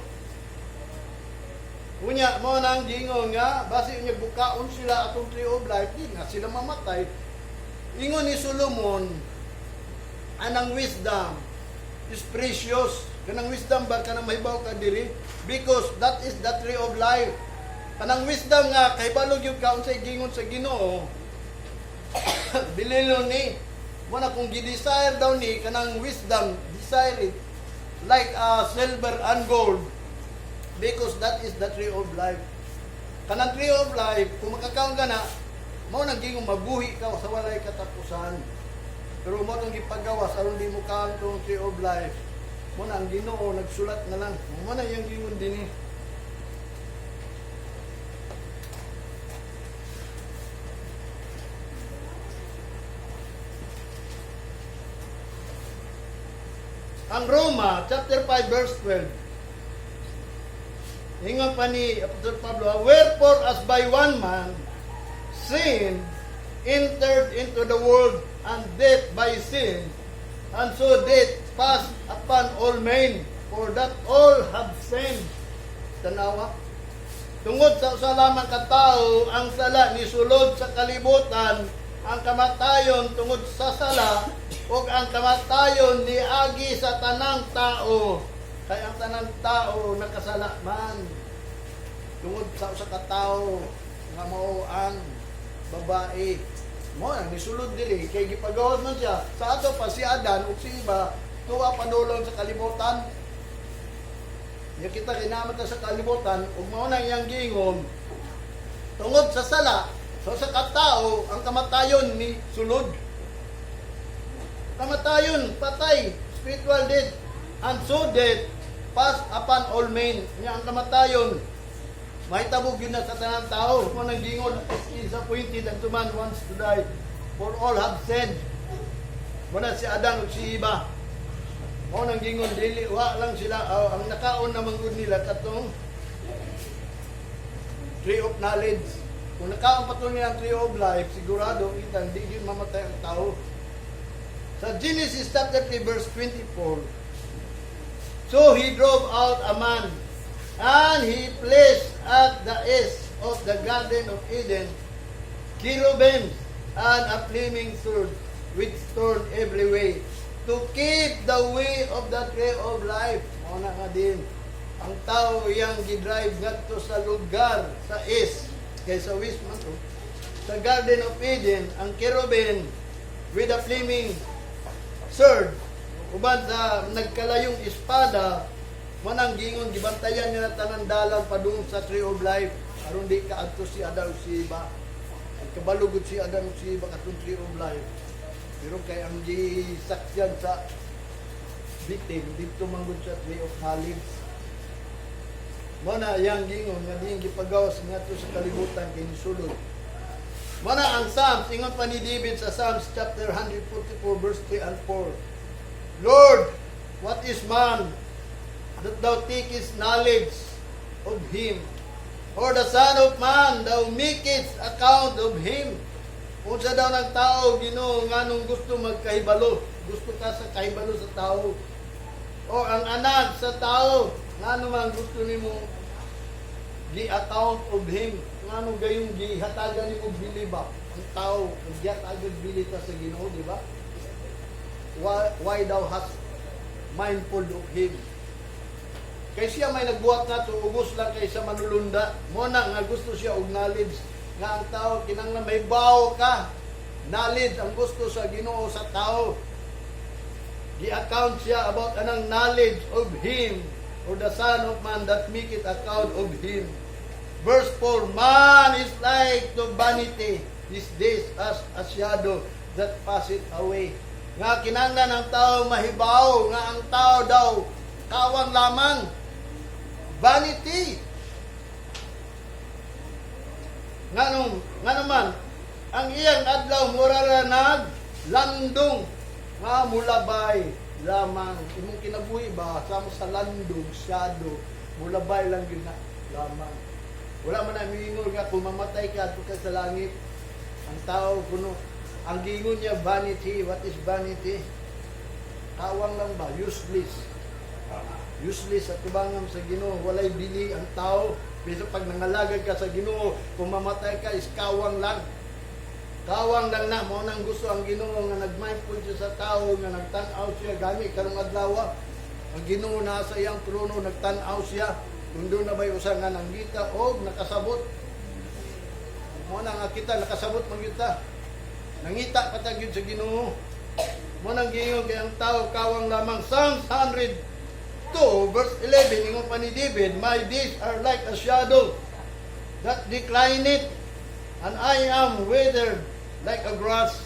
Unya, mao na ang giingon nga, basi unya bukaon sila atong tree of life, di na sila mamatay. Ingon ni Solomon, anang wisdom is precious. Kanang wisdom ba kanang mahibaw ka diri? Because that is the tree of life. Kanang wisdom nga kahibalo gyud ka unsay gingon sa Ginoo. Bililo ni mo na kung gi-desire daw ni kanang wisdom, desire it like silver and gold because that is the tree of life. Kanang tree of life, kung makakaon ka na, mao nang gingong mabuhi ka sa walay katapusan. Pero mao tong gipagawas aron di mo kaon tong tree of life. Mao na ang Ginoo nagsulat na lang. Mao na iyang gingon dinhi. Ang Roma chapter 5 verse 12. Ingon pa ni Apostol Pablo, "Wherefore as by one man sin entered into the world and death by sin, and so death passed upon all men, for that all have sinned." Tanawa. Tungod sa usa lamang ka tawo, ang sala ni sulod sa kalibutan, ang kamatayon tungod sa sala, ug ang kamatayon niagi sa tanang tao. Kay ang tanang tao nakasala man. Tungod sa usa ka tawo nga mao ang babae. Mao ang nisulod diri kay gipagawas man siya. Sa ato pa si Adan ug si Eva tuwa padulong sa kalibutan. Ya kita kinamata ta sa kalibutan ug mao na iyang giingon tungod sa sala sa usa ka tawo ang kamatayon ni sulod. Kamatayon, patay, spiritual death, and so death pass upon all men. Nya ang kamatayon mahitabo gyud na sa tanang tao. Mao nang giingon, "It is appointed unto man once to die, for all have sinned." Mao na si Adan ug si Eva. Mao nang gingon dili wa lang sila aw, ang nakaon na manggod nila katong tree of knowledge. Kung nakaon pa to nila ang tree of life, sigurado kita hindi gyud mamatay ang tao. Sa Genesis chapter 3 verse 24, "So he drove out a man, and he placed at the east of the Garden of Eden cherubims and a flaming sword which turned every way to keep the way of the tree of life." Mao na nga din. Ang tao iyang gidrive ngadto sa lugar sa east kay sa west man to. Sa Garden of Eden, ang cherubim with a flaming sword uban sa nagkalayong espada manang gingon gibantayan nila tanan dalan padung sa tree of life aron di ka adto si Adam ug si Eva. Ang kabalugod si Adam ug si Eva katong tree of life. Pero kay ang gisakyan sa victim didto manggod sa tree of knowledge. Mao na iyang gingon nga diyang gipagawas ngadto sa kalibutan kay nisulod. Mao na ang Psalms, ingon pa ni David sa Psalms chapter 144 verse 3 and 4, "Lord, what is man that thou takest knowledge of him? Or the son of man, thou makest account of him?" Unsa daw ng tao, Ginoo, nganong gusto magkahibalo? Gusto ka sa kahibalo sa tao. O ang anak sa tao, ngano man gusto nimo Gi-account of him. Ngano gayong gihatagan nimo bili ba? Ang tao, gihatagan bili ta sa Ginoo, di ba? Why thou hast mindful of him? Kay siya may nagbuhat nato, ubos lang kay sa manulunda. Mo na nga gusto siya og knowledge nga ang tao kinahanglan may bawo ka. Knowledge ang gusto sa Ginoo sa tao. Gi-account siya about anang knowledge of him or the son of man that make it account of him. Verse 4, "Man is like to vanity, his days as a shadow that passeth away." Nga kinahanglan ang tao mahibaw nga ang tao daw kawang lamang. Vanity. Nga naman, ang iyang adlaw mura ra nag landong nga mulabay lamang. Imong kinabuhi ba sama sa landong, shadow, mulabay lang gyud na lamang. Wala man na miingon nga kung mamatay ka adto ka sa langit. Ang tao kuno ang giingon niya, vanity. What is vanity? Kawang lang ba? Useless. Useless sa tubangan sa Ginoo, walay bili ang tao. Pero pag nangalagad ka sa Ginoo, kung mamatay ka is kawang lang. Kawang lang na mo nang gusto ang Ginoo nga nagmindful siya sa tao nga nagtan-aw siya gani karong adlaw. Ang Ginoo nasa iyang trono, nagtan-aw siya. Kung duna ba'y usa nga nangita og nakasabot. Mo na nga kita nakasabot man gyud ta. Nangita pa ta gyud sa Ginoo. Mo nang giingon kay ang tao kawang lamang. Psalms 102 verse 11, ingon pa ni David, "My days are like a shadow that declineth, and I am withered like a grass."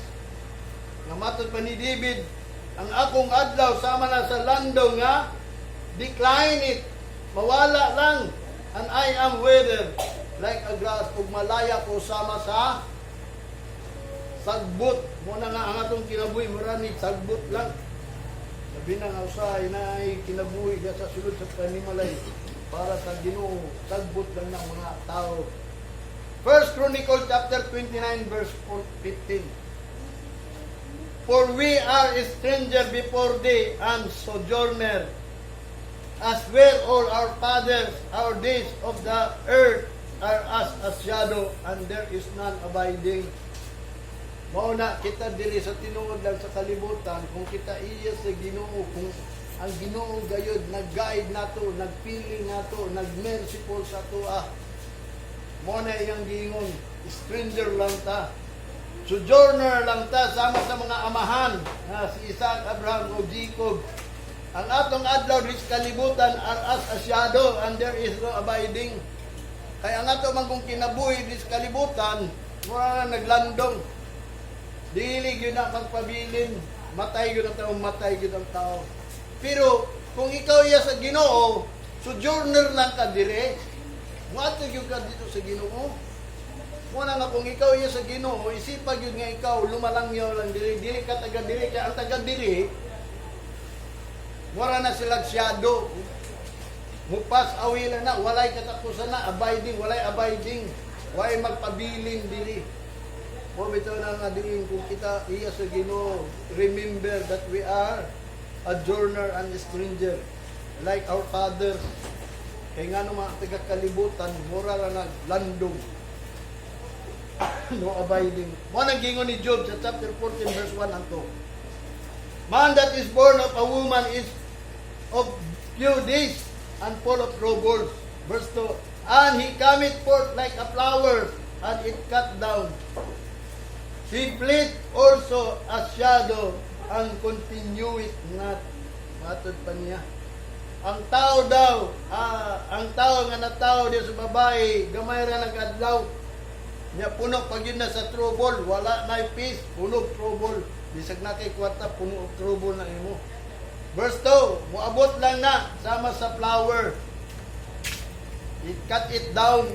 Nga matod pa ni David, ang akong adlaw sama na sa landong nga decline it, mawala lang, and I am withered like a grass, ug malaya ko sama sa sagbot. Mo na nga ang atong kinabuhi mura ni sagbot lang. Sabi na nga usahay na ay kinabuhi ka sa sulod sa panimalay para sa Ginoo, sagbot lang ng mga tao. First Chronicle chapter 29 verse 15. "For we are a stranger before thee and sojourner, as were all our fathers. Our days of the earth are as a shadow, and there is none abiding." Mao na kita diri sa tinuod lang sa kalibutan, kung kita iya sa Ginoo, kung ang Ginoo gayud nag-guide nato, nagpili nato, nag-merciful sa atoa. Mo na iyang giingon, stranger lang ta. Sojourner lang ta sama sa mga amahan na si Isaac, Abraham o Jacob. Ang atong adlaw diri sa kalibutan are as a shadow and there is no abiding. Kaya ang ato man kung kinabuhi diri sa kalibutan, mura na naglandong. Dili gyud na magpabilin, matay gyud ang tao, matay gyud ang tao. Pero kung ikaw iya sa Ginoo, sojourner lang ka dire. Muadto gyud ka dito sa Ginoo. Mo na nga kung ikaw iya sa Ginoo, isipa gyud nga ikaw lumalangyaw lang diri, dili ka taga diri, kay ang taga diri mura na sila shadow. Mupas away lang na, walay katapusan na, abiding, walay abiding. Walay magpabilin diri. Mo bitaw na nga diin kung kita iya sa Ginoo, remember that we are a journer and a stranger like our fathers. Kay nga mga taga kalibutan, mura ra naglandong. No abiding. Mo nang gingon ni Job sa chapter 14 verse 1 and 2. "Man that is born of a woman is of few days and full of troubles." Verse 2. "And he cometh forth like a flower and it cut down. He fleeth also as shadow and continueth not." Matod pa niya. Ang tao daw, ang tao nga natao diya sa babae, gamay ra nag-adlaw. Nya puno pag yun na sa trouble, wala na peace, puno trouble. Bisag na kay kwarta, puno og trouble na imo. Verse 2, muabot lang na sama sa flower. It cut it down.